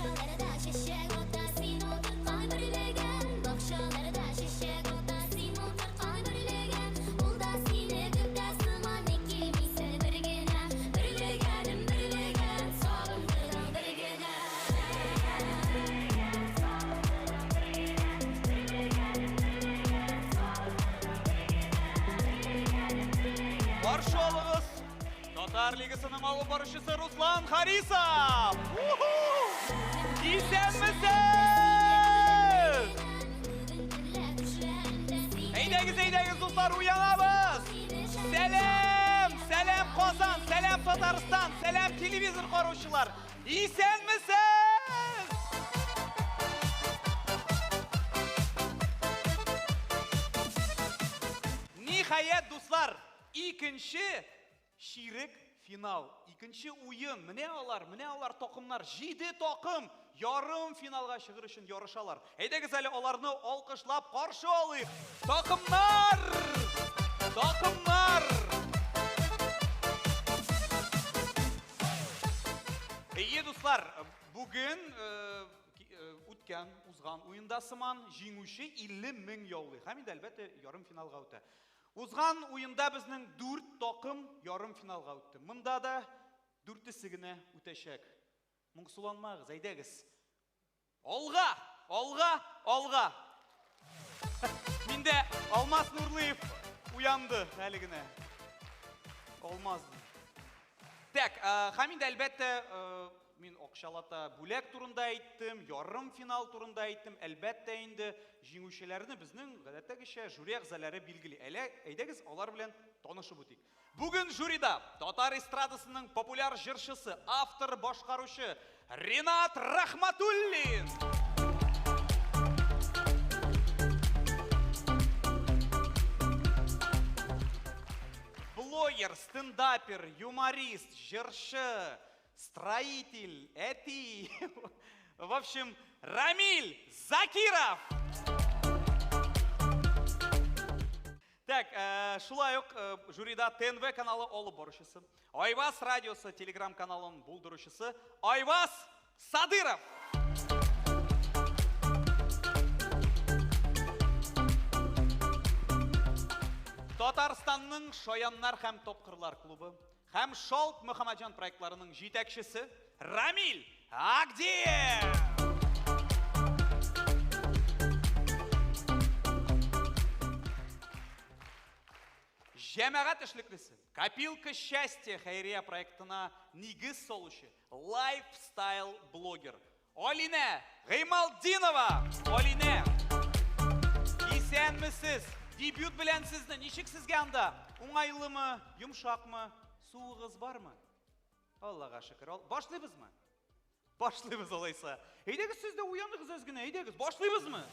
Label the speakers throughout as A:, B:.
A: Бакчаларда чәчәк ата син утырткан бөрлегән. Бакчаларда чәчәк ата син утырткан бөрлегән. Ул да сине көтә сыман, ник килмисең бер генә. Бөрлегәнем, бөрлегән, сагындырдың бер генә.
B: Каршы алыгыз, Татар лигасының алып баручысы Руслан Харисов! Исәнмесез! Әйдәгез, әйдәгез, дуслар, уянабыз! Сәлам! Сәлам, Казан! Сәлам, Татарстан! Сәлам, телевизор караучылар! Исәнмесез! Ниһаять, дуслар, икенче чирек финал, икенче уен. Менә алар, менә алар такымнар. Җиде такым ярым финалга чыгыр өчен ярышалар. Әйдәгез әле аларны алкышлап каршы алыйк. Такымнар! Такымнар! Әйе, дуслар, бүген э, э, үткән, узган уенда сыман җиңүче 50 мең яулый. Һәм инде, әлбәттә, ярым финалга үтә. Узган уенда безнең дүрт такым ярымфиналга үтте. Монда да дүртесе генә үтәчәк. Моңсуланмагыз, әйдәгез. Алга! Алга! Алга! Миндә Алмаз Нурлыев уянды әле генә. Алмаз. Так, һәм инде әлбәттә, Мин акчалата бүләк турында әйттем, ярым финал турында әйттем. Әлбәттә инде, җиңүчеләрне безнең, гадәттәгечә, жюри әгъзалары билгели. Әле әйдәгез, алар белән танышып үтик. Бүген жюрида татар эстрадасының популяр җырчысы, автор, башкаручы Ренат Рахматуллин! Блогер, стендапер, юморист, җырчы, Строитель, әти. В общем, Рамиль Закиров! Так, э, шулай ук э, жюрида ТНВ каналы алып баручысы, Айваз радиосы телеграм каналын булдыручысы Айваз Садыров. Татарстанның Шаяннар һәм Тапкырлар клубы Һәм Шалт Мөхәммәтҗан проектларының җитәкчесе Рамил Агдиев! Җәмәгать эшлеклесе, Копилка счастья хәйрия проектына нигез салучы лайфстайл блогер Алинә Гыймалтдинова! Алинә! Исәнмесез! Дебют белән сезне! Ничек сезгә анда? Уңайлымы? Йомшакмы? Суыгыз бармы? Аллага шөкер. Башлыйбызмы? Башлыйбыз алайса. Әйдәгез сез дә уяныгыз әз генә, әйдәгез. Башлыйбызмы?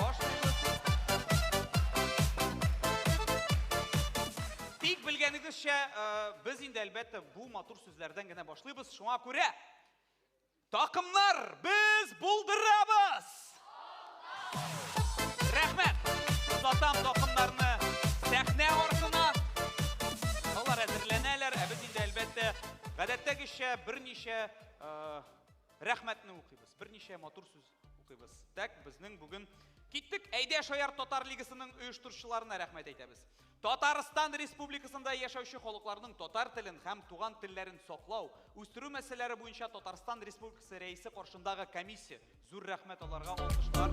B: Башлыйбыз. Тик белгәнегезчә, э, без инде әлбәттә бу матур сүзләрдән генә башлыйбыз. Шуңа күрә Такымнар, без булдырабыз! Рәхмәт! Озатам такымнарны сәхнә артына. Алар әзерләнәләр, ә без инде әлбәттә гадәттәгечә берничә э, рәхмәтне укыйбыз, берничә матур сүз укыйбыз. Так, безнең бүген киттек. Әйдә шаяр татар лигасының оештыручыларына рәхмәт әйтәбез. Татарстан Республикасында яшәүче халыкларның татар телен һәм туган телләрен саклау, үстерү мәсьәләләре буенча Татарстан Республикасы Рәисе каршындагы комиссия. Зур рәхмәт аларга, алкышлар.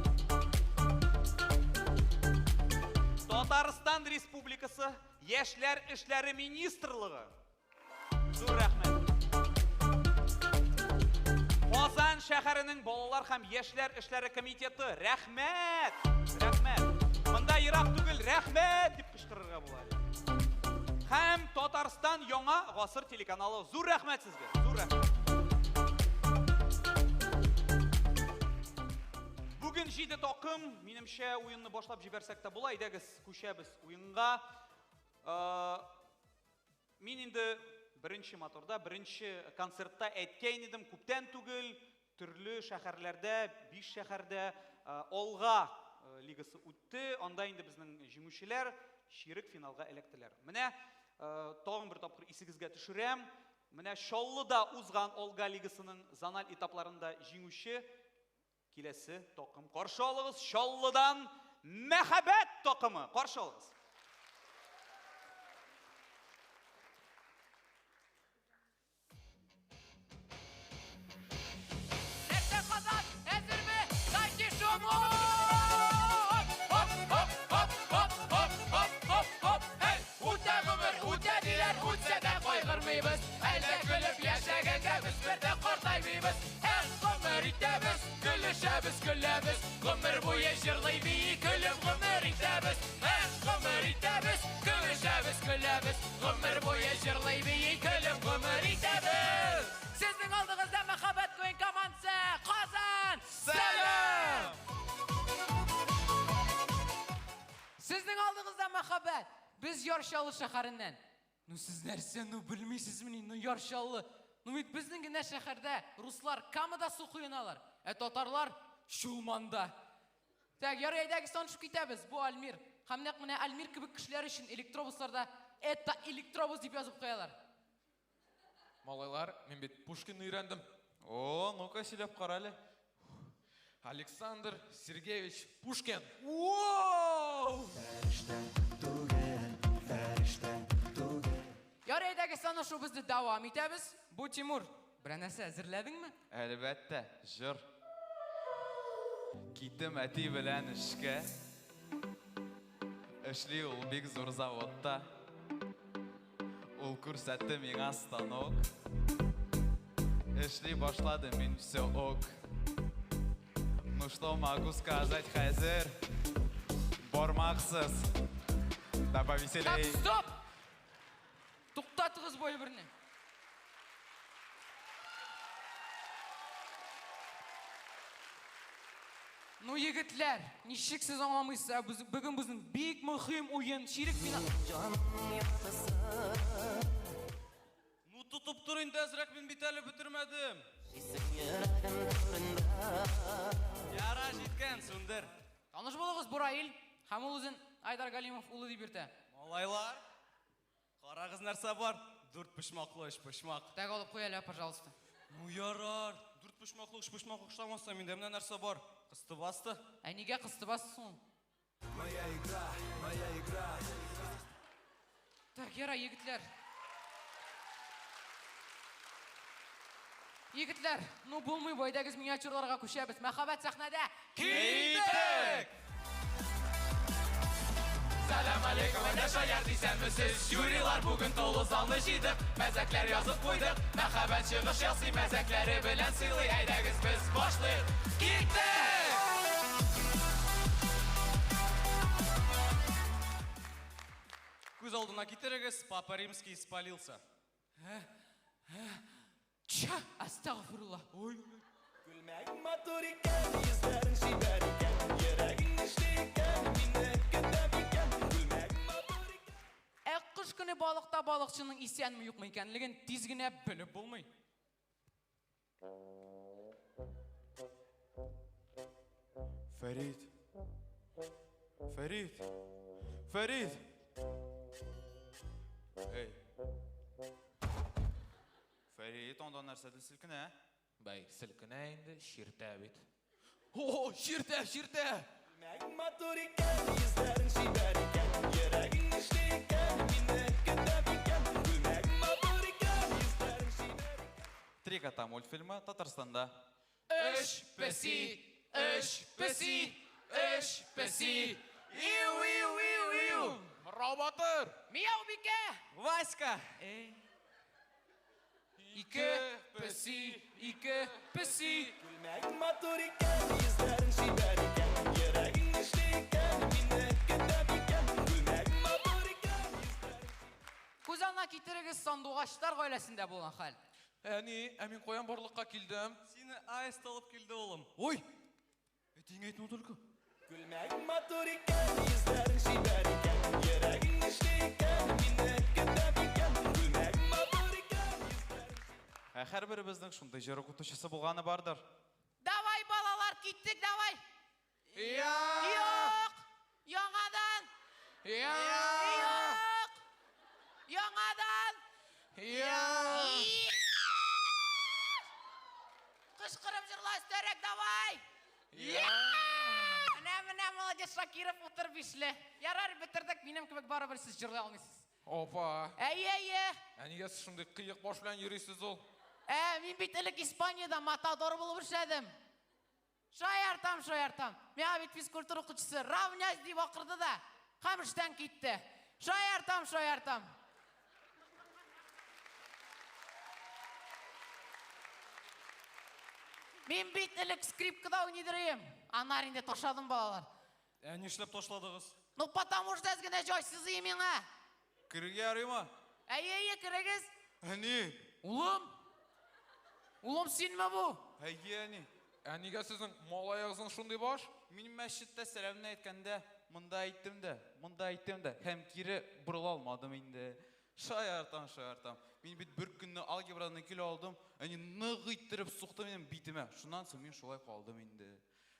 B: Татарстан Республикасы Яшьләр эшләре министрлыгы. Зур рәхмәт. Казан шәһәренең балалар һәм яшьләр эшләре комитеты. Рәхмәт! Рәхмәт. Монда ерак түгел, рәхмәт дип кычкырырга була. Һәм Татарстан яңа гасыр телеканалы. Зур рәхмәт сезгә. Зур рәхмәт. Бүген җиде такым, минемчә, уенны башлап җибәрсәк тә була. Әйдәгез, күчәбез уенга. Мин инде беренче моторда, беренче концертта әйткән идем, күптән түгел, төрле шәһәрләрдә, биш шәһәрдә Алга лигасы үтте. Анда инде безнең җиңүчеләр чирек финалга эләктеләр. Менә тагын бер тапкыр исегезгә төшерәм. Менә Чаллыда узган Алга лигасының зональ этапларында җиңүче киләсе такым. Каршы алыгыз Чаллыдан Мәхәббәт такымы. Каршы алыгыз.
C: Нәрсә, Казан, әзерме? Дайте шуму! Хоп, хоп, хоп, хоп, хоп, хоп, хоп, хоп, хоп, эй! Үтә гомер, үтә диләр, үтсә дә кайгырмыйбыз. Әллә көлеп яшәгәнгә без бер дә картаймыйбыз. Эх, гомер итәбез, көлешәбез, көләбез. Гомер буе җырлый бии, көлеп гомер итәбез. Эх, гомер итәбез, көлешәбез, көләбез. Гомер буе җырлый бии, көлеп гомер итәбез. Сезнең алдыгызда Мәхәббәт Квин командасы Казан!
D: Сәлам!
C: Сезнең алдыгызда Мәхәббәт! Без Яр Чаллы шәһәреннән. Ну сез нәрсә, ну белмисезмени, ну Яр Чаллы. Ну бит безнең генә шәһәрдә руслар Камада су коеналар, ә татарлар Чулманда. Так, ярый, әйдәгез танышып китәбез. Бу Альмир. Һәм нәкъ менә Альмир кебек кешеләр өчен электробусларда «Это электробус» дип язып куялар.
D: Малайлар, мин бит Пушкинны өйрәндем.
E: О, ну-ка сөйләп кара әле.
D: Александр Сергеевич Пушкин.
E: Воу!
C: Ярый, әйдәгез танышуыбызны дәвам итәбез. Бу Тимур. Берәр нәрсә әзерләдеңме?
E: Әлбәттә, җыр. Китем әти белән эшкә. Эшли ул бик зур заводта. Ул күрсәтте миңа станок. Эшли башладым мин все ок. Ну что могу сказать хәзер? Бармаксыз. Да
C: Так,
E: повеселей.
C: стоп! Туктатыгыз бу әйберне. Ну, егетләр, ничек сез аңламыйсыз, ә без, бүген безнең бик мөһим уен, чирек финал.
F: Ну тотып тор инде әзрәк, мин бит әле бетермәдем. Яра җиткән, сүндер.
C: Таныш булыгыз, бу Раил. Һәм ул үзен Айдар Галимов улы дип йөртә.
F: Малайлар, карагыз нәрсә бар. Дүрт почмаклы өчпочмак.
C: Так, алып куй әле, пожалуйста.
F: Ну ярар, дүрт почмаклы өчпочмак охшамаса, миндә менә нәрсә бар. Кысты басты.
C: Ә нигә кысты басты соң?
G: Моя игра, моя игра.
C: Так, ярай, егетләр. Егетләр, ну булмый бу, әйдәгез миниатюраларга күчәбез. Мәхәббәт сәхнәдә.
D: Киттек!
C: Сәлам алейкум, әйдә шаяр дисәнмесез. Жюрилар бүген тулы залны җыйдык. Мәзәкләр язып куйдык. Мәхәббәт чыгыш ясый, мәзәкләре белән сыйлый. Әйдәгез без башлыйк. Киттек!
F: Күз алдына китерегез, Папа Римский спалился.
C: Ча, астагфирулла. Ой.
G: Күлмәгең матур икән, йөзләрең чибәр икән, йөрәгең эшли икән, мине көтә икән. Күлмәгең матур икән.
C: Ә кыш көне балыкта балыкчының исәнме юкмы икәнлеген тиз генә белеп булмый.
E: Фәрит. Фәрит. Фәрит. Эй. Фәрит, анда нәрсәдер селкенә.
D: Бәй, селкенә инде, чиртә бит. О, чиртә, чиртә!
G: Күлмәгең матур икән, йөзләрең чибәр икән, йөрәгең эшли икән, мине көтә икән. Күлмәгең матур икән, йөзләрең чибәр икән.
E: Три кота мультфильмы Татарстанда.
C: Өч песи, өч песи, өч песи. Иу, иу, иу, иу.
D: Мырау батыр!
C: Мияу бикә.
F: Васька!
C: Ике песи, ике песи.
G: Күлмәгең матур икән, йөзләрең чибәр икән, йөрәгең эшли икән, мине көтә икән. Күлмәгең матур икән, йөзләрең
C: Күз алдына китерегез сандугачлар гаиләсендә булган хәл.
D: Әни, ә мин каян барлыкка килдем?
F: Сине аист алып килде, улым.
D: Ой! Әтиеңә әйтмә только.
G: Күлмәгең матур икән, йөзләрең чибәр икән, йөрәгең эшли икән, мине көтә икән. Күлмәгең матур икән, йөзләрең
E: Ә һәрберебезнең шундый җыр укытучысы булганы бардыр.
C: Давай, балалар, киттек, давай.
D: Я!
C: Юк! Яңадан!
D: Я!
C: Юк! Яңадан!
D: Я!
C: Кычкырып җырла өстәрәк, давай!
D: Я!
C: Менә, менә, молодец, Шакиров, утыр бишле. Ярар, бетердек, минем кебек барыбер сез җырлый алмыйсыз.
D: Опа!
C: Әйе, әйе.
D: Ә нигә сез шундый кыек баш белән йөрисез ул?
C: Ә, мин бит элек Испаниядә матадор булып эшләдем. Шаяртам, шаяртам. Миңа бит физкультура укытучысы равняйсь дип акырды да, һәм эштән китте. Шаяртам, шаяртам. Мин бит элек скрипкада уйныйдыр идем. Аннары инде ташладым, балалар.
F: Ә нишләп ташладыгыз?
C: Ну, потому что әз генә җайсыз и миңа.
E: Керергә ярыймы?
C: Әйе, әйе, керегез.
E: Әни!
C: Улым! Улым, синме бу?
E: Әйе, әни.
D: Ә нигә сезнең малаегызның шундый баш?
E: Мин мәчеттә сәламне әйткәндә, монда әйттем дә, монда әйттем дә һәм кире борыла алмадым инде. Шаяртам, шаяртам. Мин бит бер көнне алгебраны килә алдым, әни нык иттереп сукты минем битемә. Шуннан соң мин шулай калдым инде.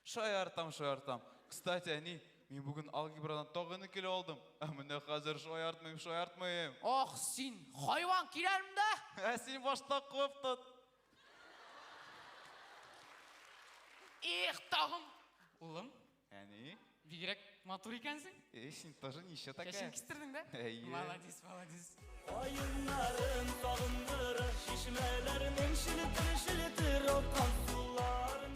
E: Шаяртам, шаяртам. Кстати, әни, мин бүген алгебрадан тагын икеле алдым. Ә менә хәзер шаяртмыйм, шаяртмыйм.
C: Ах, син, хайван, киләлем дә!
E: Ә син башта куып тот.
C: Эх, тагын. Улым.
E: Әни.
C: Бигрәк матур икәнсең.
E: Эй, син тоже ничә такая.
C: Чәчен кистердең дә?
E: Әйе.
C: Молодец, молодец.
G: Каеннарын сагындыра, чишмәләрнең челтер-челтер аккан суларын.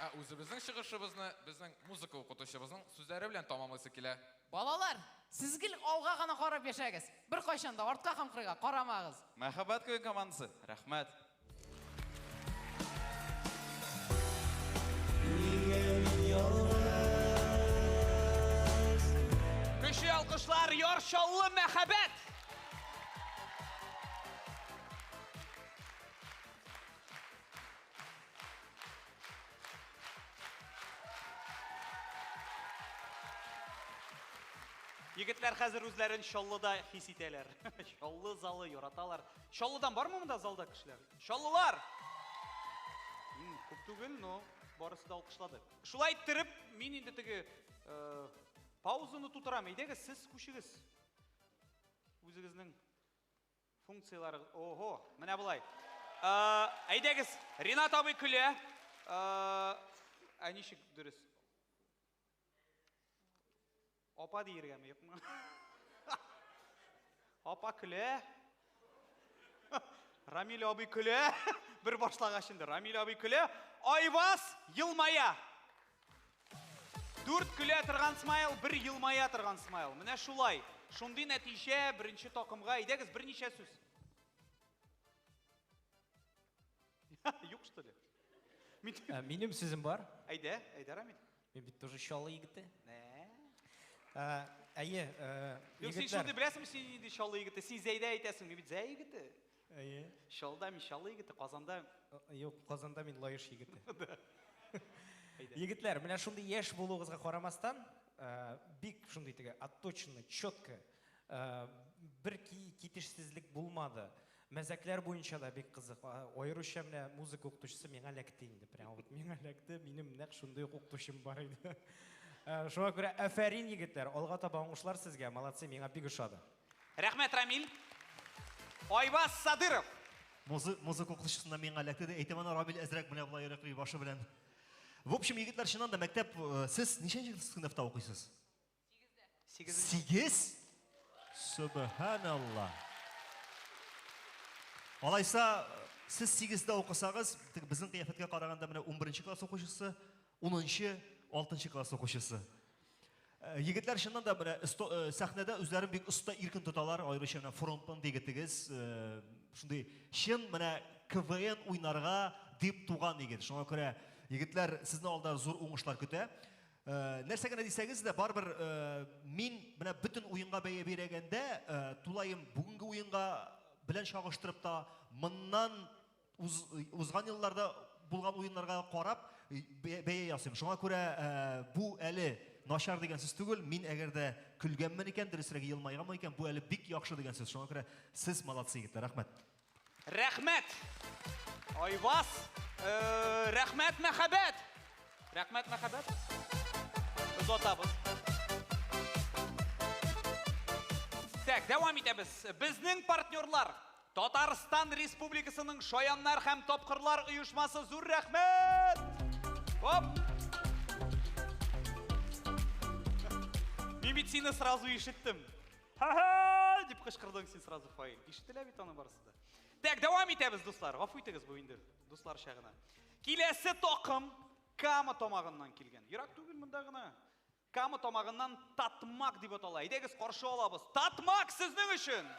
D: Ә үзебезнең чыгышыбызны безнең музыка укытучыбызның сүзләре белән тәмамлыйсы килә.
C: Балалар, сез гел алга гына карап яшәгез. Беркайчан да артка һәм кырыйга карамагыз.
E: Мәхәббәт кебек командасы. Рәхмәт.
G: Нигә мин ялгыз?
B: Көчле алкышлар, Яр Чаллы мәхәббәт! Егетләр хәзер үзләрен Чаллыда хис итәләр. Чаллы залы яраталар. Чаллыдан бармы монда залда кешеләр? Чаллылар! Күп түгел, но барысы да алкышлады. Шулай иттереп, мин инде теге э, паузаны тутырам. Әйдәгез, сез күчегез. Үзегезнең функцияләрегез. Ого, менә болай. Э, әйдәгез, Ринат абый көлә. Э, ә ничек дөрес? Апа диергәме, юкмы? Апа көлә. Рамил абый көлә. Бер башлагач инде Рамил абый көлә. Айваз елмая. Дүрт көлә торган смайл, бер елмая торган смайл. Менә шулай. Шундый нәтиҗә беренче такымга. Әйдәгез, берничә сүз. Юк, что ли?
H: Ә, минем сүзем бар.
B: Әйдә, әйдә, Рамил.
H: Мин бит тоже Чаллы егете.
B: Нә.
H: Ә, әйе, ә,
B: Юк, син
H: егетләр.
B: шундый беләсеңме, син нинди Чаллы егете? Син Зәйдә әйтәсең, мин бит Зәй егете.
H: Әйе.
B: Чаллыда мин Чаллы егете, Казанда.
H: Юк, Казанда мин Лаеш егете.
B: Әйдә.
H: Егетләр, менә шундый яшь булуыгызга карамастан, ә, бик шундый теге отточенно, четко, ә, бер китешсезлек булмады. Мәзәкләр буенча да бик кызык. Аеруча менә музыка укытучысы миңа эләкте инде. Прямо вот миңа эләкте. Минем нәкъ шундый ук укытучым бар иде. Шуңа күрә афәрин, егетләр. Алга таба уңышлар сезгә. Молодцы, миңа бик ошады.
B: Рәхмәт, Рамил. Айваз Садыров.
I: Музыка укытучысына миңа эләкте дә әйтәм аны Рамил әзрәк менә болай йөрәкли башы белән. В общем, егетләр, чыннан да мәктәп, сез ничәнче сыйныфта укыйсыз? Сигез? Сөбханалла. Алайса, сез сигездә укысагыз, тик безнең кыяфәткә караганда менә унберенче класс укучысы, унынчы, алтынчы класс укучысы. Егетләр чыннан да менә сәхнәдә үзләрен бик оста иркен тоталар, аеруча менә фронтман егетегез, шундый чын менә КВН уйнарга дип туган егет. Шуңа күрә егетләр сезне алда зур уңышлар көтә. Нәрсә генә дисәгез дә, барыбер мин менә бөтен уенга бәя биргәндә, тулаем бүгенге уенга белән чагыштырып та, моннан узган елларда булган уеннарга карап бәя ясыйм. Шуңа күрә бу әле начар дигән сүз түгел. Мин әгәр дә көлгәнмен икән, дөресрәге елмайганмын икән, бу әле бик яхшы дигән сүз. Шуңа күрә сез молодцы, егетләр. Рәхмәт.
B: Рәхмәт. Айваз, рәхмәт, мәхәббәт. Рәхмәт, мәхәббәт. Озатабыз. Так, дәвам итәбез. Безнең партнерлар. Татарстан Республикасының Шаяннар һәм Тапкырлар оешмасы, зур рәхмәт! Оп! Мин бит сине сразу ишеттем. Ха-ха! Дип кычкырдың син сразу, Фаил. Ишетелә бит аны барысы да. Так, дәвам итәбез, дуслар. Гафу итегез бу инде, дусларча гына. Киләсе такым Кама тамагыннан килгән. Ерак түгел монда гына. Кама тамагыннан Татмак дип атала. Әйдәгез каршы алабыз. Татмак сезнең өчен!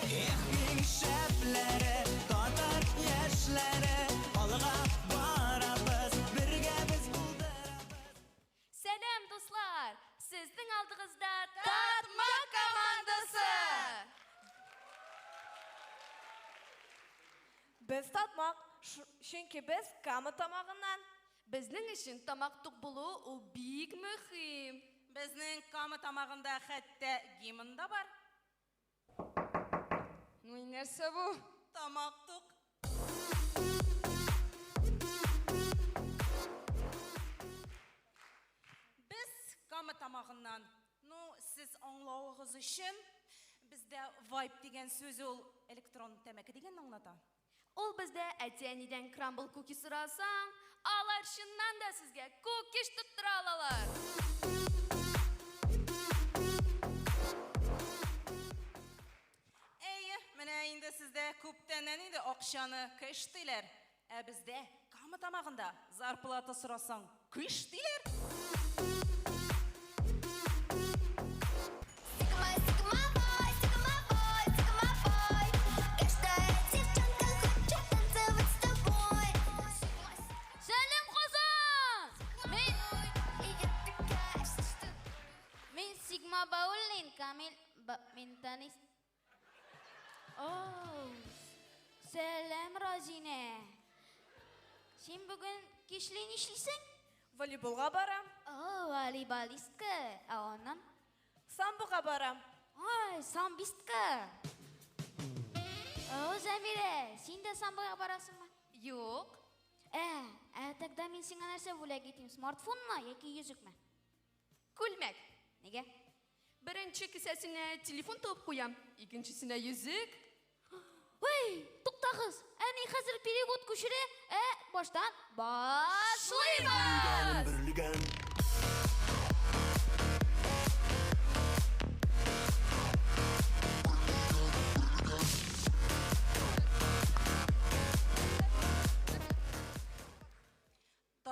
G: Эх, иң шәпләре, татар яшьләре, алга барабыз, бергә без булдырабыз.
J: Сәлам, дуслар! Сезнең алдыгызда Татмак командасы!
K: Без Татмак, чөнки без Кама тамагыннан.
J: Безнең өчен тамак тук булу ул бик мөһим.
L: Безнең Кама тамагында хәтта гимн да бар.
M: Ну и нәрсә бу?
L: Тамак тук. Без Кама тамагыннан. Ну, сез аңлавыгыз өчен, бездә вайп дигән сүз ул электрон тәмәке дигәнне аңлата.
J: Ул бездә әти-әнидән крамбл куки сорасаң, алар чыннан да сезгә кукиш тоттыра алалар.
L: Әйе, менә инде сездә күптәннән инде акчаны кэш диләр. Ә бездә Кама тамагында зарплата сорасаң, күш диләр.
A: Сәлам, Казан! Мин Мин Сигма Бауллин, Камил Менталист. Оу, сәлам, Разинә. Син бүген кичле нишлисең?
K: Волейболга барам.
A: О, волейболистка. Ә аннан?
K: Самбога барам.
A: Ай, самбистка. О, Замирә, син дә самбога барасыңмы?
J: Юк.
A: Ә, тогда мин сиңа нәрсә бүләк итим? Смартфонмы яки йөзекме?
J: Күлмәк.
A: Нигә?
J: Беренче кесәсенә телефон тыгып куям, икенчесенә йөзек.
A: Ой, туктагыз. Әни хәзер перевод күчерә, ә баштан башлыйбыз.
G: Бөрлегән.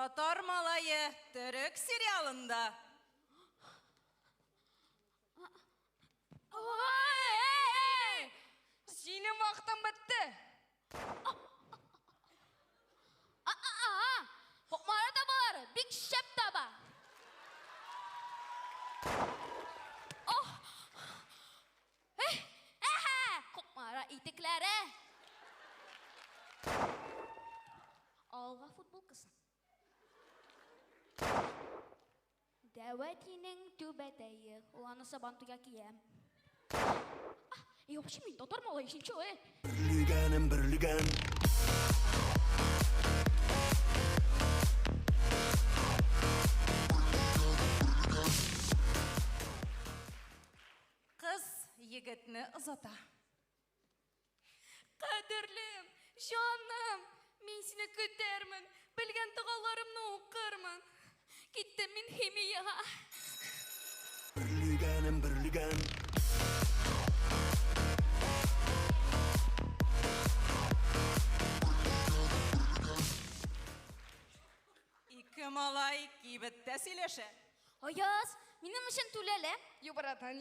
L: Татар малае төрек сериалында.
M: Ой, синең вакытың бетте.
A: А-а-а! Кукмара табалары бик шәп таба. Ох! Эх, әһә! Кукмара итекләре. Алга футболкасы. Дәвәтинең түбәтәе. Ул аны Сабантуйга кия. И вообще мин татар малае, син чё, э?
G: Бөрлегәнем, бөрлегән.
L: Кыз егетне озата.
J: Кадерлем, җаным, мин сине көтәрмен, белгән догаларымны укырмын. Киттем мин химиягә.
G: Бөрлегәнем, бөрлегән.
L: Ике малай кибеттә сөйләшә.
A: Аяз, минем өчен түләле.
M: Юк, братан,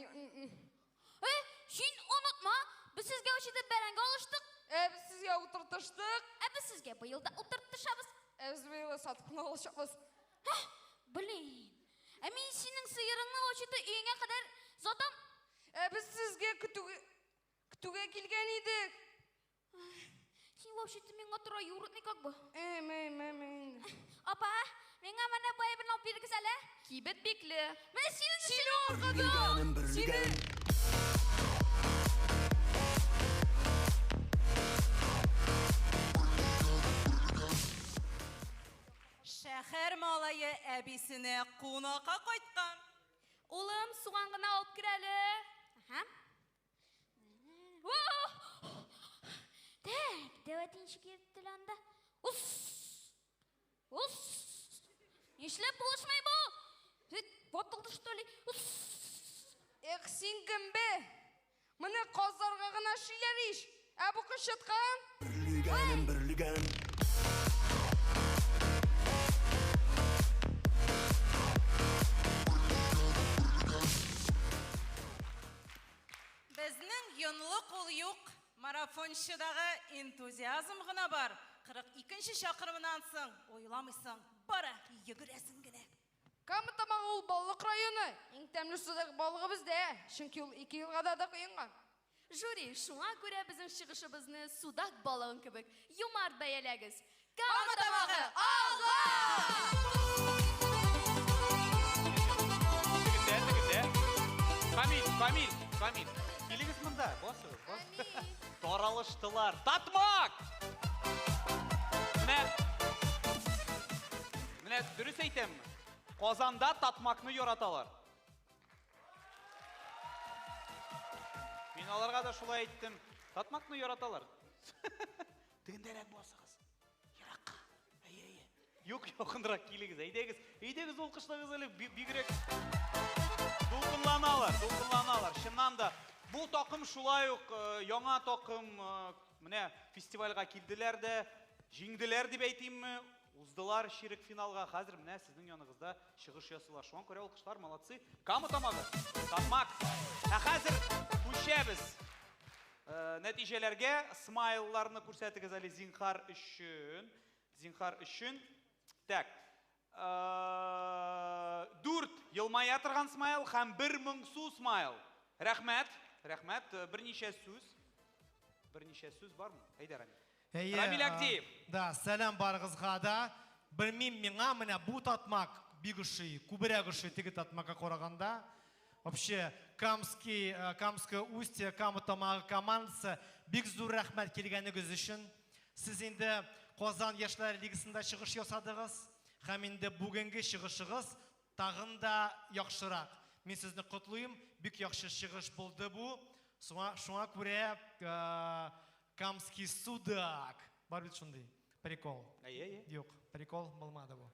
A: Э, син онытма, без сезгә өчетеп бәрәңге алыштык.
M: Ә без сезгә утыртыштык.
A: Ә без сезгә быел да утыртышабыз.
M: Ә без быел сатып кына алачакбыз.
A: Блин, ә мин синең сыерыңны өчетеп өеңә кадәр сатам.
M: Ә без сезгә көтүгә килгән идек.
A: Син вообще-то миңа троюродный как бы.
M: Мэ.
A: Апа, миңа менә бу әйберне алып бирегез әле.
J: Кибет бикле.
A: Менә синең
M: Сине аркада.
G: Бөрлегәнем, бөрлегән.
L: Шәһәр малае әбисенә кунакка кайткан.
J: Улым, суган гына алып кер әле. Һәм Так, дәвәт ничек йөрттеләр анда? Ус! Ус! Нишләп булышмый бу? Ватылды, что ли? Ус!
M: Эх, син гөмбе! Моны казларга гына эшлиләр ич! Ә бу кычыткан?
G: Бөрлегәнем, бөрлегән.
L: Безнең йонлы кул юк, марафончыдагы энтузиазм гына бар. 42 нче чакрымыннан соң уйламыйсың, бары йөгерәсең генә.
M: Кама Тамагы ул балык районы. Иң тәмле судагы балыгы бездә, чөнки ул ике елгада да коенган.
J: Жюри, шуңа күрә безнең чыгышыбызны судак балыгын кебек юмарт бәяләгез. Кама Тамагы, алга!
B: Тегендә, тегендә. Камил, Камил, Камил. Килегез монда, басыгыз, басыгыз. Таралыштылар. Татмак! Менә Менә дөрес әйтәмме? Казанда татмакны яраталар. Мин аларга да шулай әйттем. Татмакны яраталар. Тегендәрәк басыгыз. Еракка. Әйе, әйе. Юк, якынрак килегез, әйдәгез. Әйдәгез, алкышлагыз әле, бигрәк. Дулкынланалар, дулкынланалар. Чыннан да, бу такым шулай ук э, яңа такым, э, менә фестивальгә килделәр дә, җиңделәр дип әйтимме, уздылар чирек финалга. Хәзер менә сезнең яныгызда чыгыш ясыйлар. Шуңа күрә алкышлар, молодцы. Кама Тамагы, Татмак. Ә хәзер күчәбез. Э, нәтиҗәләргә смайлларны күрсәтегез әле зинхар өчен. Зинхар өчен. Так. Э, дүрт елмая торган смайл һәм бер моңсу смайл. Рәхмәт, рәхмәт. Э, берничә сүз. Берничә сүз бармы? Әйдә, Рамил.
N: Әйе,
B: Рамил
N: а,
B: Агдеев.
N: Да, сәлам барыгызга да. Белмим, миңа менә бу татмак бик ошый, күбрәк ошый теге татмакка караганда. Вообще, Камский, э, Камское устье, Кама Тамагы командасы бик зур рәхмәт килгәнегез өчен. Сез инде Казан яшьләр лигасында чыгыш ясадыгыз һәм инде бүгенге чыгышыгыз тагын да яхшырак. Мин сезне котлыйм, бик яхшы чыгыш булды бу. Шуңа, шуңа күрә э, Камский судак. Бар бит шундый прикол.
B: Әйе, әйе.
N: Юк, прикол булмады бу.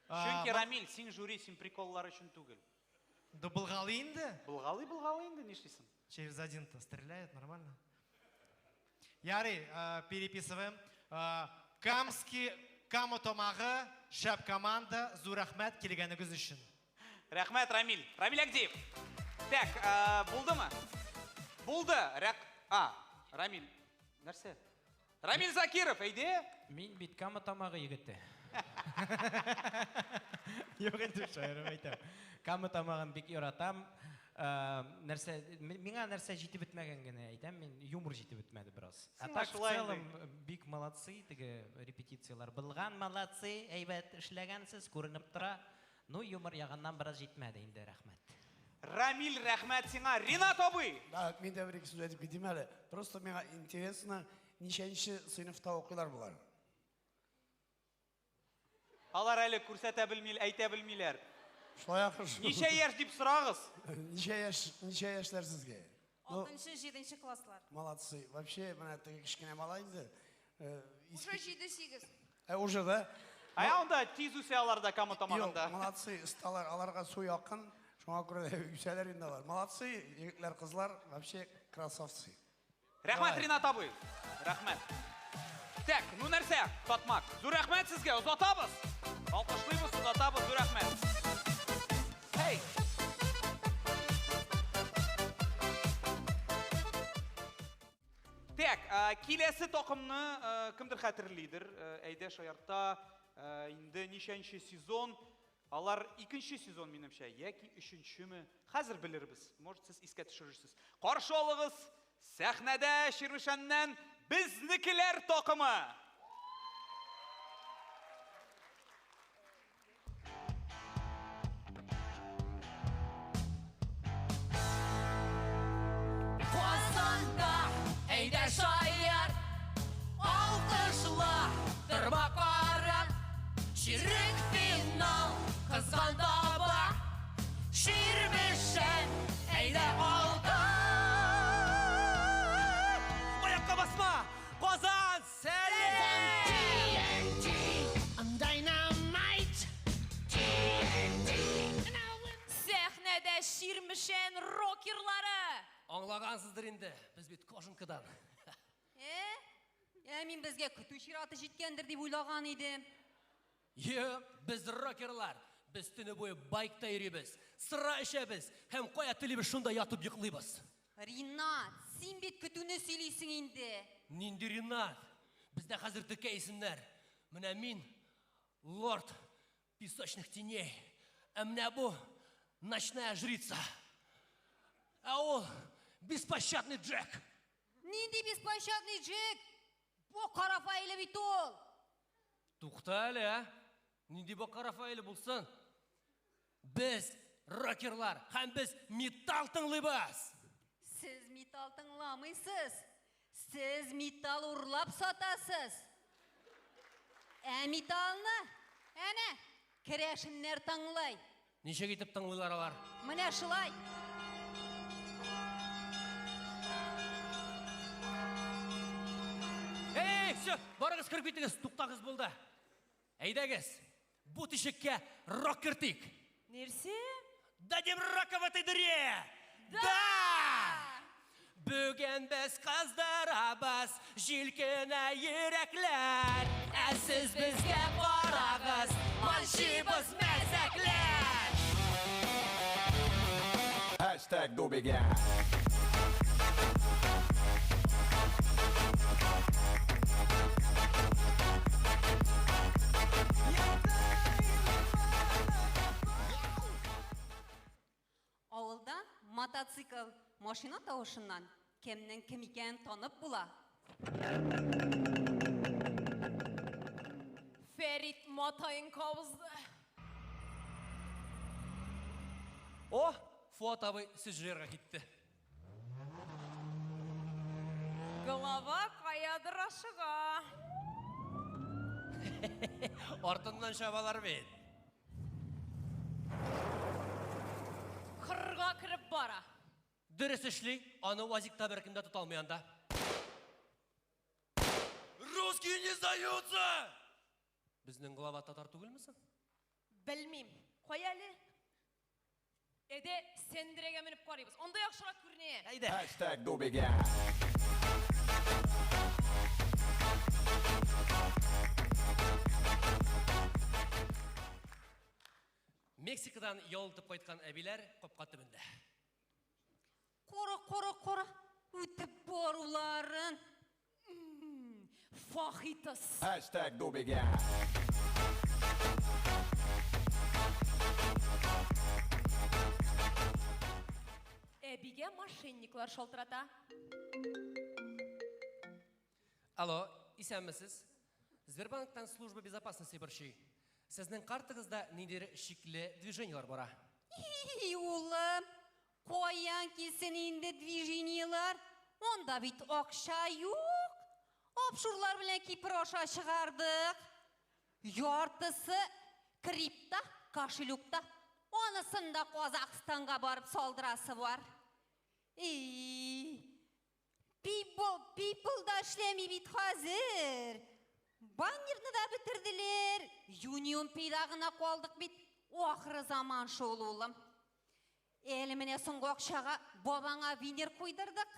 B: Чөнки Рамил, син жюри, син приколлар өчен түгел.
N: Да булгалый инде.
B: Булгалый, булгалый инде, нишлисең?
N: Через один-то стреляет, нормально. Ярый, э, переписываем. Э, Камский, Кама Тамагы, шәп команда, зур рәхмәт килгәнегез өчен.
B: Рәхмәт, Рамил. Рамил Агдеев. Так, э, булдымы? Булды. Рәк... А, Рамил. Нәрсә? Рамил Закиров, әйдә.
H: Мин бит Кама Тамагы егете. Юк инде, шаярып әйтәм. Кама Тамагын бик яратам. Э, нәрсә, миңа нәрсә җитеп бетмәгән генә әйтәм, мин юмор җитеп бетмәде бераз. А
B: Сиңа
H: так в
B: шулай
H: целом
B: инде.
H: бик молодцы, теге репетицияләр булган, молодцы, әйбәт эшләгәнсез, күренеп тора. Ну, юмор ягыннан бераз җитмәде инде, рәхмәт.
B: Рамил, рәхмәт сиңа. Ринат абый!
O: Да, мин дә бер-ике сүз әйтеп китим әле. Просто миңа интересно, ничәнче сыйныфта укыйлар болар?
B: Алар әле күрсәтә белми, әйтә белмиләр.
O: Шулай ахыр.
B: Ничә яшь дип сорагыз?
O: Ничә яшь, ничә яшьләр сезгә? Ну,
L: Алтынчы, җиденче класслар.
O: молодцы. Вообще, менә теге кечкенә малай инде. Э,
M: Уже 7-8.
O: Ә уже да?
B: Ә анда тиз үсә алар да Кама Тамагында.
O: Юк, молодцы, осталар, аларга су якын, шуңа күрә дә үсәләр инде алар. Молодцы, егетләр, кызлар, вообще красавцы.
B: Рәхмәт, Ринат абый. Рәхмәт. Так, ну нәрсә, Татмак. Зур рәхмәт сезгә, озатабыз. Алкышлыйбыз, озатабыз, зур рәхмәт. Hey! Так, э, киләсе такымны э, кемдер хәтерлидер. Э, Әйдә шаярта, инде ничәнче сезон. Алар икенче сезон минемчә, яки өченчеме? Хәзер белербез. Может, сез искә төшерерсез. Каршы алыгыз, сәхнәдә Чирмешәннән безнекеләр такымы.
C: Казанда әйдә шаяр, алкышла, торма карап, чирек финал кызган таба, Чирмешән
P: инде, без бит кожанкадан.
Q: Э? Ә мин безгә көтү чираты җиткәндер дип уйлаган идем.
P: Юк, без рокерлар. Без төне буе байкта йөрибез, сыра эчәбез һәм кая телибез шунда ятып йоклыйбыз.
Q: Ринат, син бит көтүне сөйлисең инде.
P: Нинди Ринат? Бездә хәзер текә исемнәр. Менә мин лорд песочных теней. Ә менә бу ночная жрица. Ә ул беспощадный Джек.
Q: Нинди беспощадный Джек? Бу Карафаэле бит ул.
P: Тукта әле, ә? Нинди бу Карафаэле булсын? Без рокерлар һәм без металл тыңлыйбыз.
Q: Сез металл тыңламыйсыз. Сез металл урлап сатасыз. Ә металлны әнә керәшеннәр тыңлый.
P: Ничек итеп тыңлыйлар алар?
Q: Менә шулай.
P: Эй, все, барыгыз кереп китегез, туктагыз булды. Әйдәгез, бу тишеккә рок кертик.
K: Нәрсә?
P: Дадим рока в этой дыре! Да! Бүген без кыздырабыз җилкенә йөрәкләр. Ә сез безгә карагыз, манчыбыз мәзәкләр.
G: Hashtag Dubigä.
Q: Авылда мотоцикл, машина тавышыннан кемнең кем икәнен танып була.
K: Фәрит матаен кабызды.
P: О, Фуат абый сүз җыярга китте.
K: Голова каядыр ашыга.
P: Артыннан чабалар бит.
K: Кырга кереп бара.
P: Дөрес эшли, аны УАЗикта беркем дә тота алмый анда.
F: Русские не сдаются!
P: Безнең глава татар түгелме соң?
K: Белмим. Кая әле? Әйдә, сәндерәгә менеп карыйбыз. Анда яхшырак күренә.
P: Әйдә.
G: Hashtag Dubigä.
P: Мексикадан ял итеп кайткан әбиләр капка төбендә.
Q: Кара, кара, кара, үтеп баруларын.
K: Фахитас.
G: Hashtag Dubigä.
K: Әбигә мошенниклар шалтырата.
P: Алло, исәнмесез? Сбербанктан служба безопасности борчый. Сезнең картагызда ниндидер шикле движениелар бара.
Q: И, улым, каян килсен инде движениелар? Анда бит акча юк. Офшорлар белән Кипр аша чыгардык. Яртысы крипто кошелекта. Анысын да Казахстанга барып салдырасы бар. И, People, people да эшләми бит хәзер. Баннерны да бетерделәр. Union Payда гына калдык бит. Ахыры заман шул, улым. Әле менә соңгы акчага бабаңа винир куйдырдык.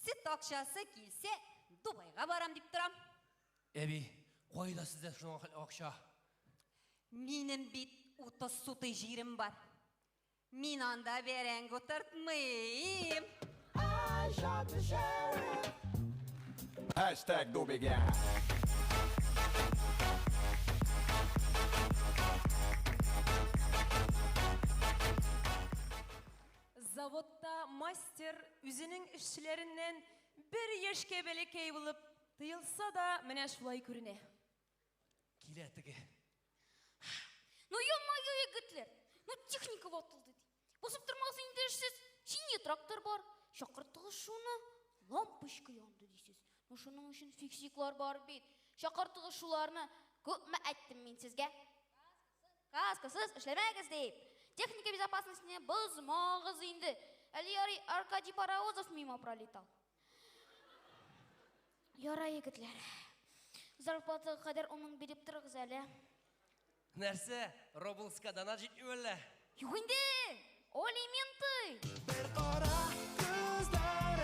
Q: Сөт акчасы килсә, Дубайга барам дип торам.
P: Әби, кайда сездә шуның хәтле акча?
Q: Минем бит 30 сутый җирем бар. Мин анда бәрәңге утыртмыйм.
G: I shot the sheriff. Hashtag Dubigä.
K: Заводта мастер үзенең эшчеләреннән бер яшькә бәләкәй булып тоелса да, менә шулай күренә.
P: Килә теге.
J: Ну ё-моё, егетләр, ну техника ватылды ди. Басып тормагыз инде эшсез. Синий трактор бар. Чакыртыгыз шуны. Лампочка янды дисез. Ну шуның өчен фиксиклар бар бит. Чакыртыгыз шуларны. Күпме әйттем мин сезгә? Каскасыз эшләмәгез дип. Техника безопасностьне бозмагыз инде. Әле ярый Аркадий Паровозов мимо пролетал. Ярай, егетләр. Зарплатага кадәр 10 000 биреп торыгыз әле.
P: Нәрсә, Роблокска донат җитмиме әллә?
J: Юк инде! Алименты!
G: Бер кара күзләр.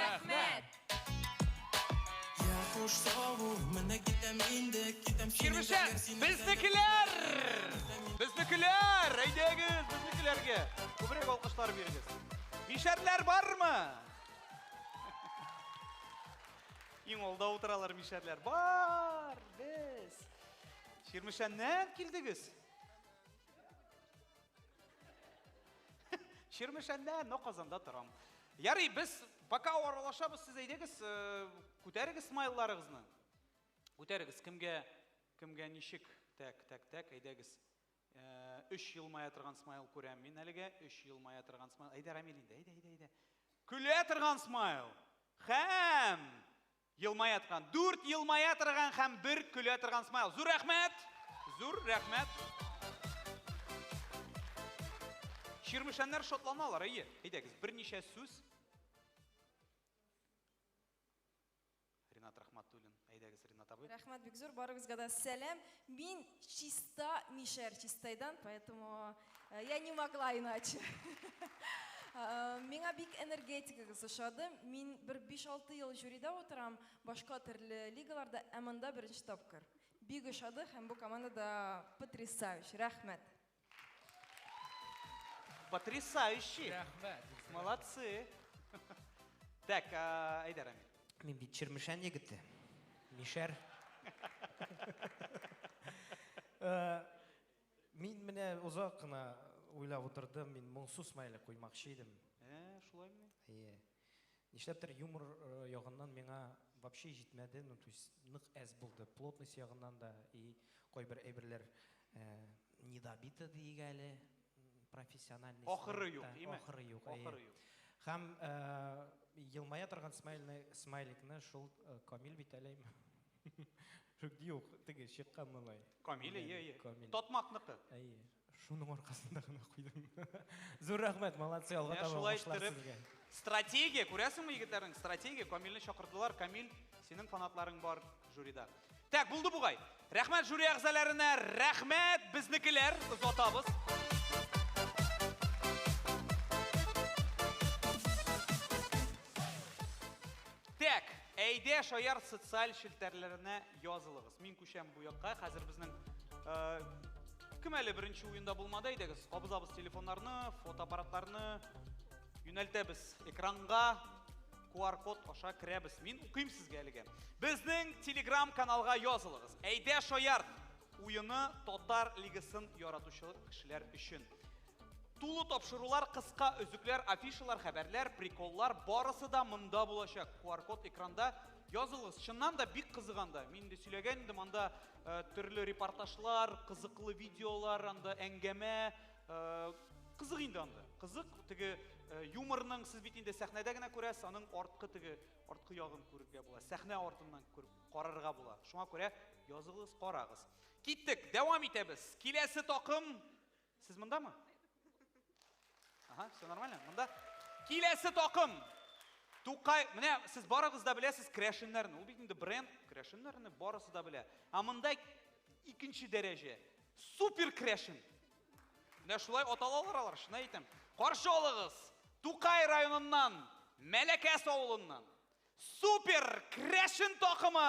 K: Рәхмәт!
B: Чирмешән, безнекеләр! Безнекеләр! Әйдәгез, безнекеләргә! Күбрәк алкышлар бирегез. Мишәрләр бармы? Иң алда утыралар мишәрләр. Бар, без. Чирмешәннән килдегез. Чирмешәндә, но Казанда торам. Ярый, без пока аралашабыз, сез әйдәгез, э, күтәрегез смайлларыгызны. Күтәрегез, кемгә, кемгә ничек. Так, так, так, әйдәгез. Э, өч елмая торган смайл күрәм мин әлегә, өч елмая торган смайл. Әйдә, Рамил инде, әйдә, әйдә, әйдә. Көлә торган смайл. Һәм елмая торган. Дүрт елмая торган һәм бер көлә торган смайл. Зур рәхмәт! Зур рәхмәт! Чирмешәннәр шатланалар, әйе. Әйдәгез, берничә сүз. Ринат Рахматуллин, әйдәгез, Ринат абый.
K: Рәхмәт бик зур, барыгызга да сәлам. Мин чиста мишәр Чистайдан, поэтому э, я не могла иначе. Э, миңа бик энергетикагыз ошады. Мин бер 5-6 ел жюрида утырам, башка төрле лигаларда, ә монда беренче тапкыр. Бик ошады һәм бу команда да потрясающий. Рәхмәт.
B: Потрясающий.
D: Рәхмәт.
B: Молодцы. Так, әйдә, Рамил.
H: Мин бит Чирмешән егете. Мишәр. Э, мин менә озак кына уйлап утырдым, мин моңсу смайлик куймакчы идем.
B: Э, шулаймыни?
H: Әйе. Нишләптер юмор э, ягыннан миңа вообще җитмәде, ну то есть нык әз булды. Плотность ягыннан да и кайбер әйберләр э, недобито диик әле, профессиональный.
B: Ахыры юк, име?
H: Ахыры юк, әйе.
B: Ахыры юк.
H: Һәм елмая торган смайлны, смайликны шул Камил бит әле. Юк, теге чыккан малай.
B: Камил, әйе, әйе.
H: Камил.
B: Татмакныкы.
H: Әйе. Шуның аркасында гына куйдым. Зур рәхмәт, молодцы, алга
B: Менә
H: таба
B: шулай
H: уңышлар
B: иттереп,
H: сезгә.
B: Стратегия, күрәсеңме егетләрнең стратегия, Камилне чакырдылар. Камил, синең фанатларың бар жюрида. Так, булды бугай. Рәхмәт жюри әгъзаларына, рәхмәт безнекеләр, озатабыз. Так, әйдә шаяр социаль челтәрләренә язылыгыз. Мин күчәм бу якка. Хәзер безнең э, кем әле беренче уенда булмады, әйдәгез, кабызабыз телефоннарны, фотоаппаратларны, юнәлтәбез экранга, QR-код аша керәбез. Мин укыйм сезгә әлегә. Безнең Telegram каналга язылыгыз. Әйдә шаяр уены татар лигасын яратучы кешеләр өчен. Тулы тапшырулар, кыска өзекләр, афишалар, хәбәрләр, приколлар барысы да монда булачак. QR-код экранда язылыгыз. Чыннан да бик кызык анда. Мин инде сөйләгән идем, анда э, төрле репортажлар, кызыклы видеолар, анда әңгәмә, э, кызык инде анда. Кызык теге э, юморның сез бит инде сәхнәдә генә күрәсез, аның арткы теге арткы ягын күрергә була. Сәхнә артыннан күреп карарга була. Шуңа күрә языгыз, карагыз. Киттек, дәвам итәбез. Киләсе такым Сез мондамы? Ага, все нормально. Монда. Киләсе такым. Тукай, менә сез барыгыз да беләсез крәшеннәрне. Ул бит инде бренд, крәшеннәрне барысы да белә. Ә монда икенче дәрәҗә. Супер крәшен. Менә шулай аталалар алар, шуны әйтәм. Каршы алыгыз. Тукай районыннан, Мәләкәс авылыннан. Супер крәшен такымы!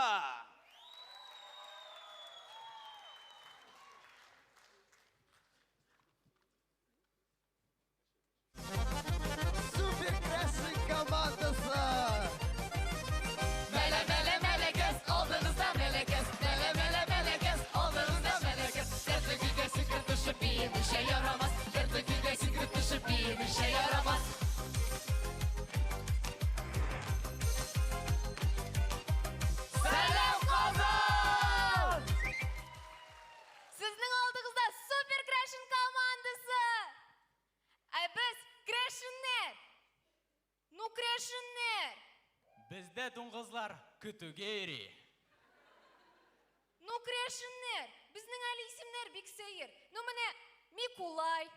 G: Супер Крәшен командасы!
C: Мәлә, мәлә, мәләкәс, алдыгызда мәләкәс. Мәлә, мәлә, мәләкәс, алдыгызда мәләкәс. Дәртле көйгә сикереп төшеп биемичә ярамас. Дәртле көйгә сикереп төшеп биемичә ярамас. Сәлам, Казан!
M: Сезнең алдыгызда супер крәшен командасы! Ә без крәшеннәр! Ну, крәшеннәр!
D: Бездә дуңгызлар көтүгә йөри.
M: Ну, крәшеннәр! Безнең әле исемнәр бик сәер. Ну, менә Микулай,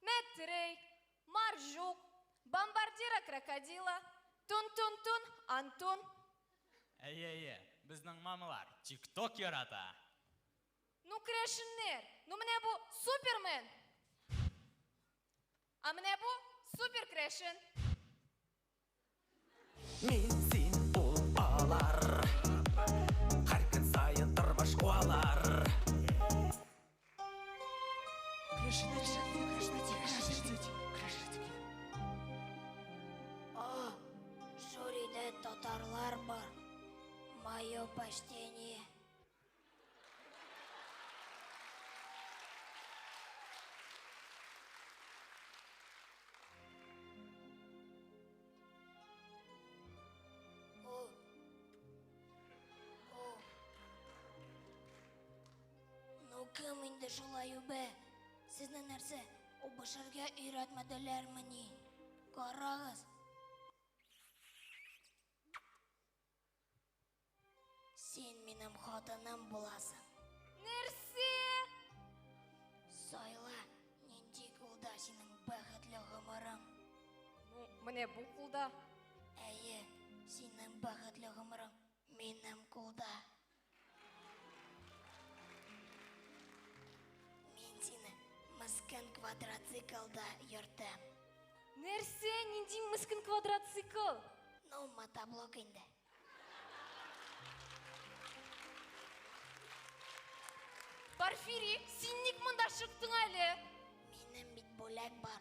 M: Мәтрей, Маржук, Бомбардира крокодила, Тун-тун-тун, Антон.
D: Әйе, әйе, безнең мамалар TikTok ярата.
M: Ну, крәшеннәр! Ну, менә бу Супермен! Ә менә бу супер крәшен.
G: Мин, син, ул, алар. Һәр көн саен тормыш куалар.
A: О, жюрида татарлар бар. Мое почтение. О. О. Ну кем инде шулай үбә? Сезне нәрсә, үбешергә өйрәтмәделәрмени? Карагыз. Син минем хатыным буласың.
M: Нәрсә?
A: Сайла, нинди кулда синең бәхетле гомерең?
M: Ну, менә бу кулда.
A: Әйе, синең бәхетле гомерең минем кулда. Мин сине мескен квадроциклда йөртәм.
M: Нәрсә? Нинди мескен квадроцикл?
A: Ну, мотоблок инде.
M: Порфирий, син ник монда чыктың әле?
A: Минем бит бүләк бар.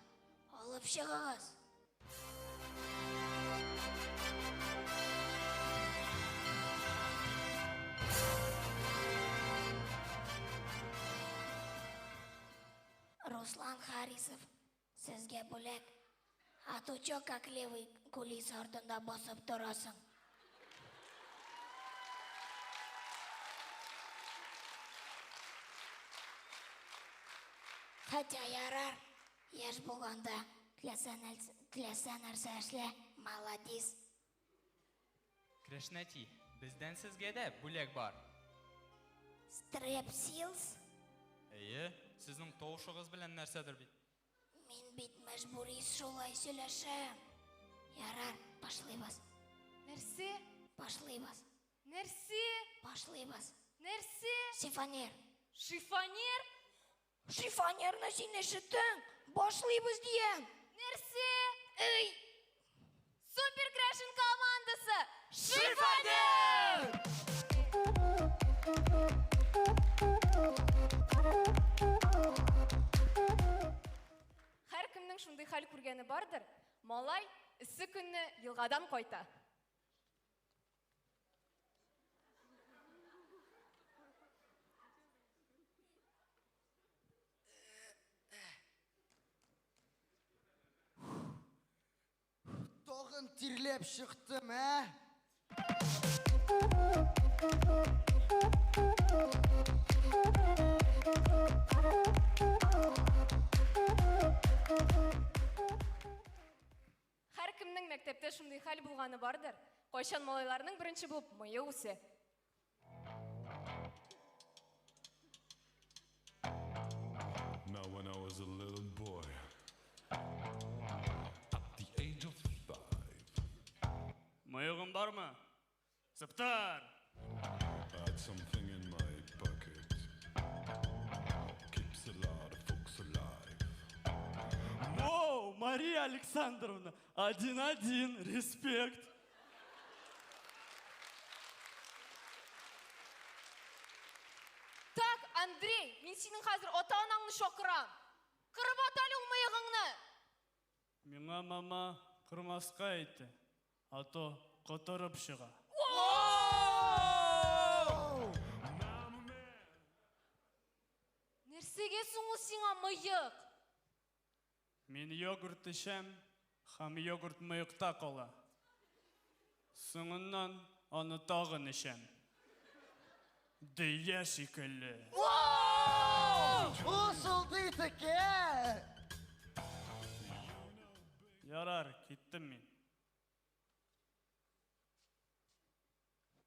A: Алып чыгыгыз. Руслан Харисов, сезгә бүләк. А то чё, как левый кулиса артында басып торасың? Хотя ярар, яшь булганда теләсә теләсә нәрсә эшлә, молодец.
R: Крәшнәти, бездән сезгә дә бүләк бар.
A: Стрепсилс?
R: Әйе, сезнең тавышыгыз белән нәрсәдер бит.
A: Мин бит мәҗбүри шулай сөйләшәм. Ярар, башлыйбыз.
M: Нәрсә?
A: Башлыйбыз.
M: Нәрсә?
A: Башлыйбыз.
M: Нәрсә?
A: Шифонер.
M: Шифонер?
A: Шифонерны син ишеттең. Башлыйбыз дигән.
M: Нәрсә?
A: Эй!
M: Супер Крәшен командасы! Шифонер! Һәркемнең шундый хәл күргәне бардыр. Малай эссе көнне елгадан кайта.
S: Тагын тирләп чыктым, ә?
M: Һәркемнең мәктәптә шундый хәл булганы бардыр. Кайчан малайларның беренче булып мые үсә.
T: Now when I was a little boy, at the age of 5,
F: Мыегың бармы? Сыптыр!
T: I had something in my pocket. Keeps a lot of folks alive.
F: Воу, Мария Александровна, 1-1, респект.
M: Так, Андрей, мин синең хәзер ата-анаңны чакырам. Кырып ат әле ул мыегыңны.
F: Миңа мама кырмаска әйтте, а то котырып чыга.
M: Нәрсәгә соң ул сиңа мыек?
F: Мин йогурт эчәм, һәм йогурт мыекта кала. Соңыннан аны тагын эчәм. Дөя шикелле.
S: Ул шундый текә!
F: Ярар, киттем мин.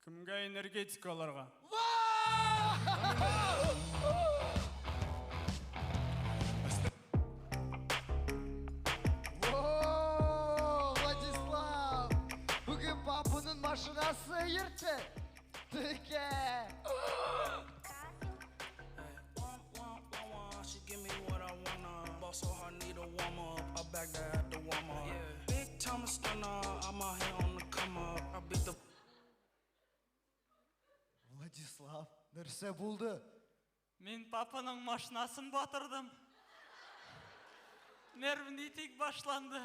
F: Кемгә энергетика алырга?
S: О, Владислав! Бүген папаның машинасы йөртте. Текә!
U: She give me what I wanna. Ball so hard, need a warm up. I back that at the warm up. Big time a stunner. I'm out here on the come summer. I beat the
S: Владислав, нәрсә булды?
E: Мин папаның машинасын батырдым. Нервный тик башланды.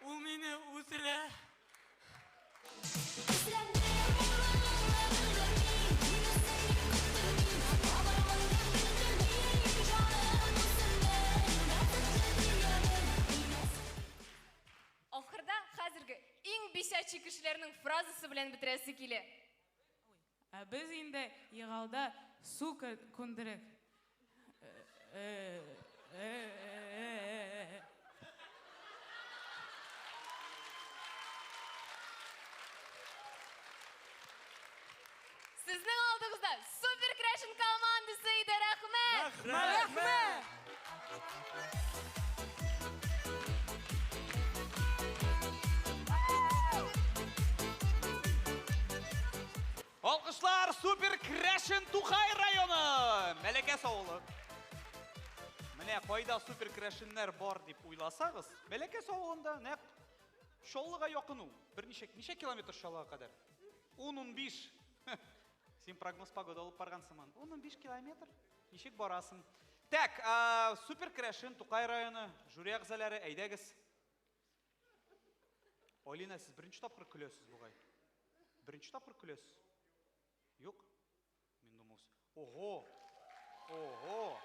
E: Ул мине үтерә.
M: Ахырда хәзерге иң бесячий кешеләрнең фразасы белән бетерәсе килә.
V: Ә без инде Егалда су күндерек.
M: Сезнең алдыгызда Супер Крәшен командасы иде, рәхмәт!
V: Рәхмәт!
B: Алкышлар Супер Крәшен Тукай районы, Мәләкәс авылы. Менә кайда Супер Крәшеннәр бар дип уйласагыз, Мәләкәс авылында нәкъ Чаллыга якын ул. Берничә ничә километр Чаллыга кадәр? 10-15. Син прогноз погода алып барган сыман. 10-15 километр. Ничек барасың? Так, Супер Крәшен Тукай районы жюри әгъзалары, әйдәгез. Алина, сез беренче тапкыр көләсез бугай. Беренче тапкыр көләсез? Юк. Мин думал, ого. Ого.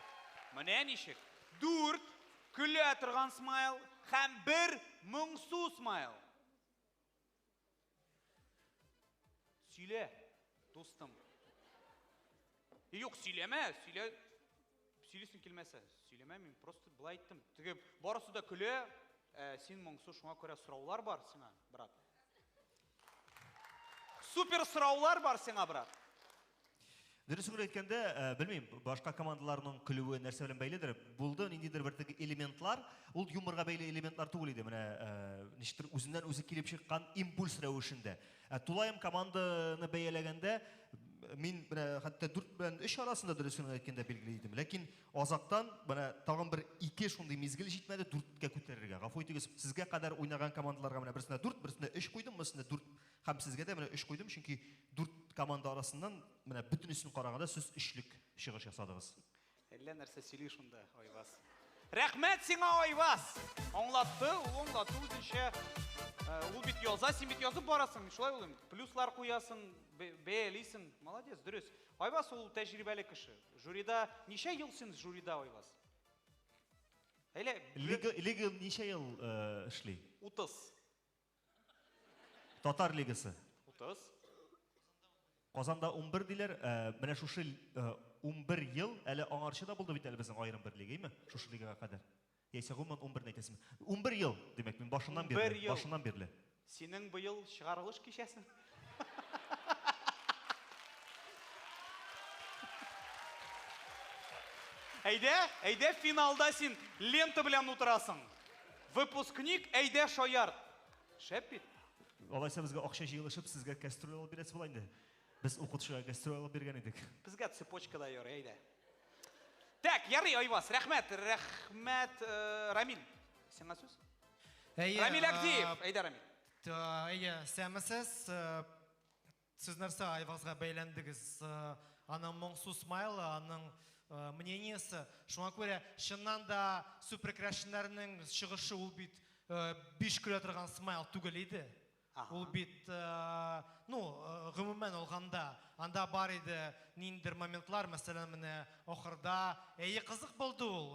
B: Менә ничек. Дүрт көлә торган смайл һәм бер моңсу смайл. Сөйлә, дустым. Юк, сөйләмә, сөйлә. Сөйлисең килмәсә, сөйләмә, мин просто былай әйттем. Теге барысы да көлә, ә, син моңсу, шуңа күрә сораулар бар сиңа, брат. Супер сораулар бар сиңа, брат.
I: Дөресен генә әйткәндә, белмим, башка командаларның көлүе нәрсә белән бәйледер. Булды ниндидер бер теге элементлар, ул юморга бәйле элементлар түгел иде. Менә ничектер үзеннән үзе килеп чыккан импульс рәвешендә. Ә тулаем команданы бәяләгәндә, мин менә хәтта 4 белән 3 арасында дөресен генә әйткәндә билгели идем. Ләкин азактан менә тагын бер 2 шундый мизгел җитмәде 4-кә күтәрергә. Гафу итегез, сезгә кадәр уйнаган командаларга менә берсенә 4, берсенә 3 куйдым, берсенә 4 һәм сезгә дә менә 3 куйдым, чөнки 4 команда арасыннан менә бөтенесен караганда сез өчлек чыгыш ясадыгыз.
B: Әллә нәрсә сөйли шунда Айваз. Рәхмәт сиңа, Айваз! Аңлатты, ул аңлатты үзенчә. Ул бит яза, син бит язып барасың, шулай уйлыйм. Плюслар куясың, бәялисең. Молодец, дөрес. Айваз ул тәҗрибәле кеше. Жюрида ничә ел син жюрида, Айваз? Әле
I: Лига, лига ничә ел эшли?
B: 30.
I: Татар лигасы.
B: 30.
I: Казанда 11 диләр. Менә шушы 11 ел әле аңарчы да булды бит әле безнең аерым бер лига, әйме? Шушы лигага кадәр. Яисә гомумән 11-не әйтәсеңме? 11 ел, димәк, мин башыннан
B: 11
I: бирле,
B: ел.
I: Башыннан бирле.
B: Синең быел чыгарылыш кичәсең. Әйдә, әйдә финалда син лента белән утырасың. Выпускник, әйдә шаярт. Шәп бит.
I: Алайса безгә акча җыелышып, сезгә кастрюль алып бирәсе була инде. Без укытучыга кастрюль алып биргән идек.
B: Безгә цепочка да ярый, әйдә. Так, ярый, Айваз, рәхмәт, рәхмәт, Рамил. Сиңа сүз?
N: Әйе,
B: Рамил Агдиев, әйдә, Рамил.
N: Әйе, сәмесез, сез нәрсә Айвазга бәйләндегез? Аның моңсу смайлы, аның мнениесе. Шуңа күрә, чыннан да супер крәшеннәрнең чыгышы ул бит биш көлә торган смайл түгел иде. Ул бит, ну, гомумән алганда, анда бар иде ниндидер моментлар, мәсәлән, менә ахырда, әйе, кызык булды ул,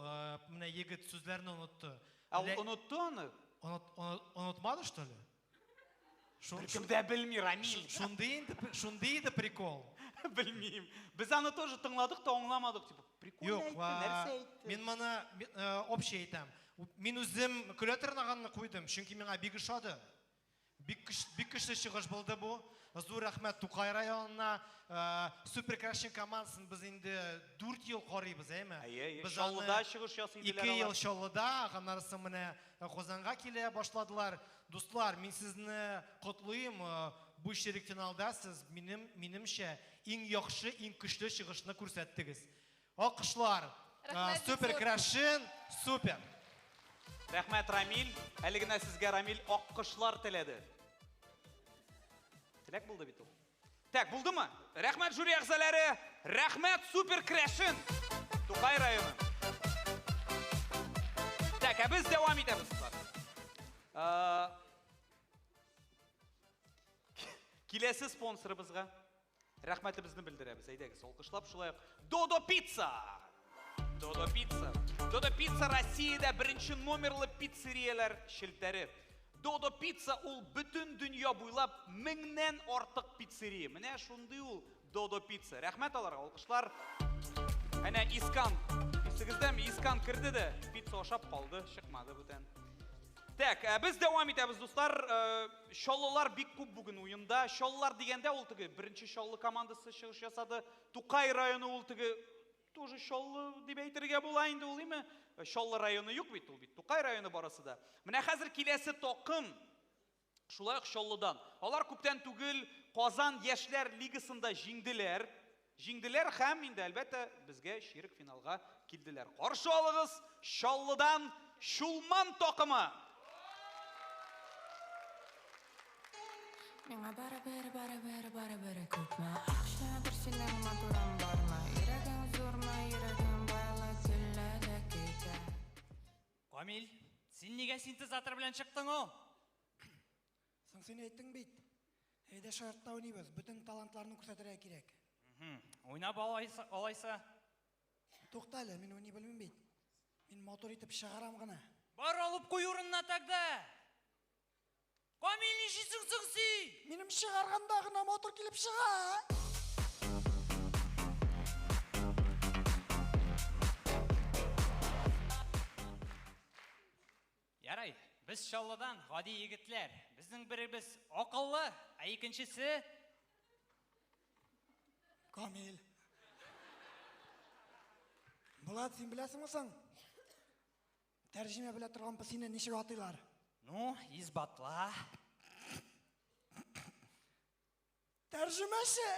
N: менә егет сүзләрне онытты.
B: Ә ул онытты аны?
N: Онытмады, что ли?
B: Беркем дә белми, Рамил.
N: Шундый инде, шундый иде прикол.
B: Белмим. Без аны тоже тыңладык та аңламадык, типа, прикольно
N: Юк,
B: әйтте, нәрсә әйтте?
N: Мин моны, общий әйтәм. Мин үзем көлә торнаганны куйдым, чөнки миңа бик ошады. Бик көчле чыгыш булды бу. Зур рәхмәт Тукай районына. Супер Крәшен командасын без инде 4 ел карыйбыз, әйме?
B: Әйе, әйе.
N: Без аны
B: Чаллыда чыгыш ясый иделәр
N: 2 ел
B: алар.
N: Чаллыда, аннары соң менә Казанга килә башладылар. Дуслар, мин сезне котлыйм. Бу чирек финалда сез минемчә иң яхшы, иң көчле чыгышны күрсәттегез. Алкышлар.
M: Рәхмәт,
N: Супер
M: Зур.
N: Крәшен, супер.
B: Рәхмәт, Рамил. Әле генә сезгә Рамил аккошлар теләде. Теләк булды бит ул. Так, булдымы? Рәхмәт жюри әгъзалары, рәхмәт Супер Крәшен, Тукай районы. Так, ә без дәвам итәбез, дуслар. Киләсе спонсорыбызга рәхмәтебезне белдерәбез. Әйдәгез, алкышлап шулай ук Додо Пицца. Додо Пицца. Додо Пицца Россиядә беренче номерлы пиццерияләр челтәре. Додо Пицца ул бөтен дөнья буйлап меңнән артык пиццерия. Менә шундый ул Додо Пицца. Рәхмәт аларга, алкышлар. Әнә Искан. Исегездәме? Искан керде дә пицца ашап калды, чыкмады бүтән. Так, ә без дәвам итәбез, дуслар. Э, Чаллылар бик күп бүген уенда. Чаллылар дигәндә ул теге беренче Чаллы командасы чыгыш ясады. Тукай районы ул теге тоже Чаллы дип әйтергә була инде ул, име? Э, Чаллы районы юк бит ул бит. Тукай районы барысы да. Менә хәзер киләсе такым шулай ук Чаллыдан. Алар күптән түгел Казан яшьләр лигасында җиңделәр. Җиңделәр һәм инде әлбәттә безгә чирек финалга килделәр. Каршы алыгыз Чаллыдан Чулман такымы.
L: Миңа барыбер, барыбер, барыбер күпме акча бер синең матурың бармы? Йөрәгең зурмы, йөрәгең байлы килә дә китә.
E: Камил, син нигә синтезатор белән чыктың ул?
O: Соң син әйттең бит. Әйдә шаяртта уйныйбыз, бөтен талантларны күрсәтергә кирәк.
E: Уйнап алайса, алайса.
O: Тукта әле, мин уйный белмим бит. Мин матур итеп чыгарам гына.
E: Бар алып куй урынына тогда. Камил, нишлисең соң син?
O: Минем чыгарганда гына матур килеп чыга.
E: Ярай, без Чаллыдан гади егетләр. Безнең беребез акыллы, ә икенчесе
O: Камил. Булат, син беләсеңме соң? Тәрҗемә белә торган песине ничек атыйлар?
E: Ну, исбатла.
O: Тәрҗемәче!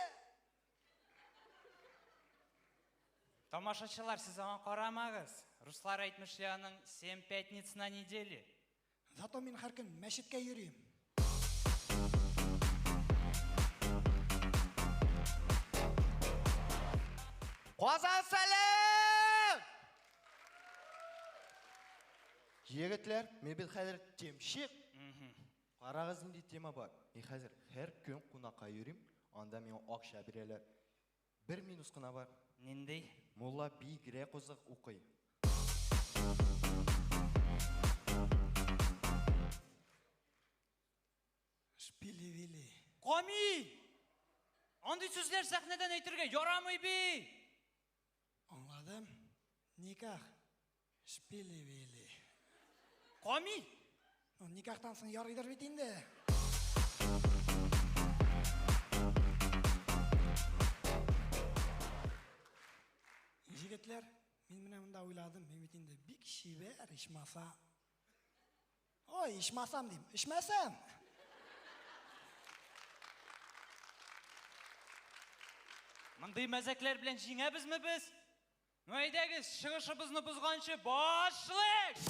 E: Тамашачылар, сез аңа карамагыз. Руслар әйтмешли аның семь пятниц на неделе.
O: Зато мин һәр көн мәчеткә йөрим.
W: Казан сәлам! Егетләр, мин бит хәзер темщик. Карагыз нинди тема бар. Мин хәзер һәр көн кунакка йөрим, анда миңа акча бирәләр. Бер минус кына бар.
E: Нинди?
W: Мулла бигрәк озак укый.
O: Шпили-вили.
E: Камил! Андый сүзләр сәхнәдән әйтергә ярамый бит!
O: Аңладым. Никах. Шпили-вили.
E: Камил!
O: Ну, никахтан соң ярыйдыр бит инде. Егетләр, мин менә монда уйладым, мин бит инде бик чибәр, ичмаса. Ой, ичмасам дим, эчмәсәм.
E: Мондый мәзәкләр белән җиңәбезме без? Ну әйдәгез, чыгышыбызны бозганчы башлыйк!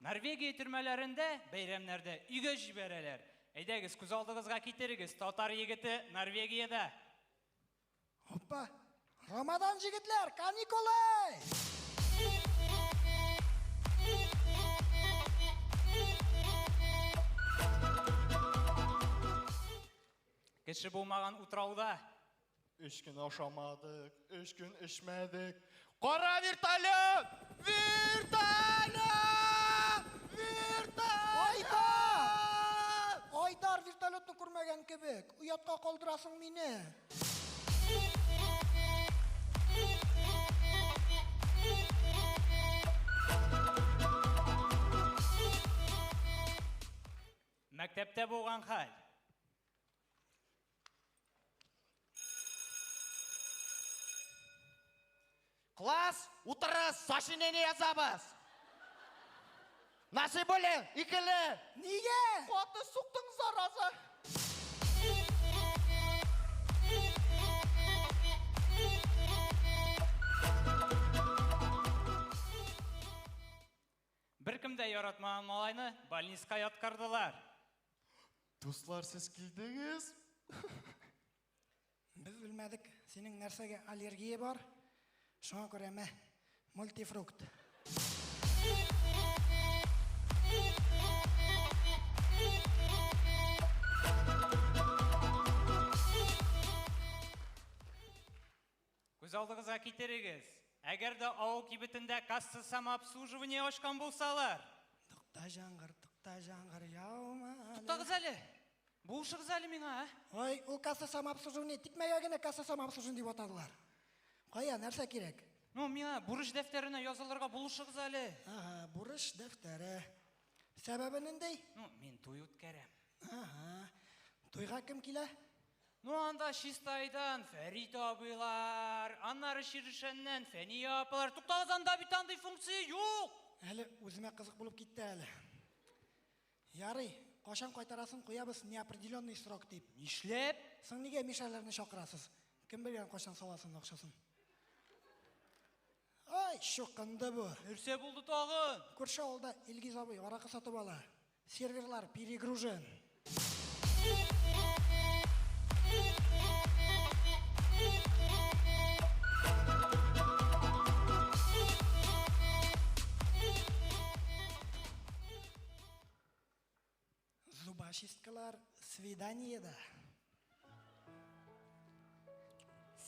E: Норвегия төрмәләрендә бәйрәмнәрдә өйгә җибәрәләр. Әйдәгез, күз алдыгызга китерегез, татар егете Норвегиядә.
O: Опа! Рамадан җегетләр, каникулы!
E: Кеше булмаган утрауда.
S: Өч көн ашамадык, өч көн эчмәдек. Кара вертолет! Вертолет! Вертолет!
O: Айдар! Айдар вертолетны күрмәгән кебек, оятка калдырасың мине.
E: Мәктәптә булган хәл.
W: Класс, утырыгыз, сочинение язабыз. Насыйбуллин, икеле.
O: Нигә?
W: Каты суктың, зараза.
E: яратмаган малайны больниска яткырдылар.
S: Дуслар, сез килдегез?
O: Без белмәдек, синең нәрсәгә аллергия бар? Шуңа күрә мә, мультифрукт.
E: Күз алдыгызга китерегез. Әгәр дә авыл кибетендә касса самообслуживание ачкан булсалар.
O: Тукта җаңгыр, тукта җаңгыр, яума.
E: Туктагыз әле. Булышыгыз әле миңа, ә?
O: Ой, ул касса самообслуживание тикмәгә генә касса самообслуживание дип атадылар. Кая, нәрсә кирәк?
E: Ну, миңа бурыч дәфтәренә язылырга булышыгыз әле.
O: Ага, бурыч дәфтәре. Сәбәбе нинди?
E: Ну, мин туй үткәрәм.
O: Ага. Туйга кем килә?
E: Ну, анда Чистайдан Фәрит абыйлар, аннары Чирмешәннән Фәния апалар. Туктагыз, анда бит андый функция юк.
O: Әле үземә кызык булып китте әле. Ярый, кайчан кайтарасын куябыз неопределенный срок дип.
E: Нишләп?
O: Соң нигә мишәрләрне чакырасыз? Кем белгән кайчан саласын акчасын? Ай, чукынды бу.
E: Нәрсә булды тагын?
O: Күрше авылда Илгиз абый аракы сатып ала. Серверлар перегружен. Зубочисткалар свиданиеда.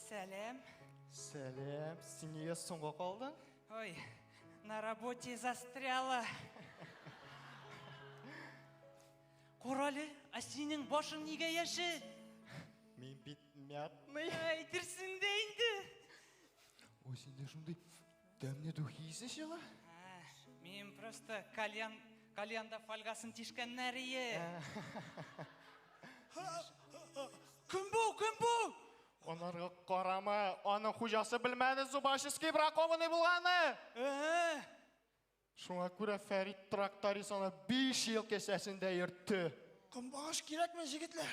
E: Сәлам.
S: Сәлам, син нигә соңга калдың?
E: Ой, на работе застряла. Кара әле, ә синең башың нигә яшел?
S: Мин бит мятный.
E: Әйтерсең дә инде.
S: Ой, синдә шундый тәмле духи исе чыга.
E: Мин просто кальян, кальянда фольгасын тишкәннәр ие. Кем бу? Кем бу?
S: Анарга карама, аның хуҗасы белмәде зубочистки бракованный булганы. Шуңа күрә Фәрит тракторист аны 5 ел кесәсендә йөртте.
O: Көнбагыш кирәкме, җегетләр?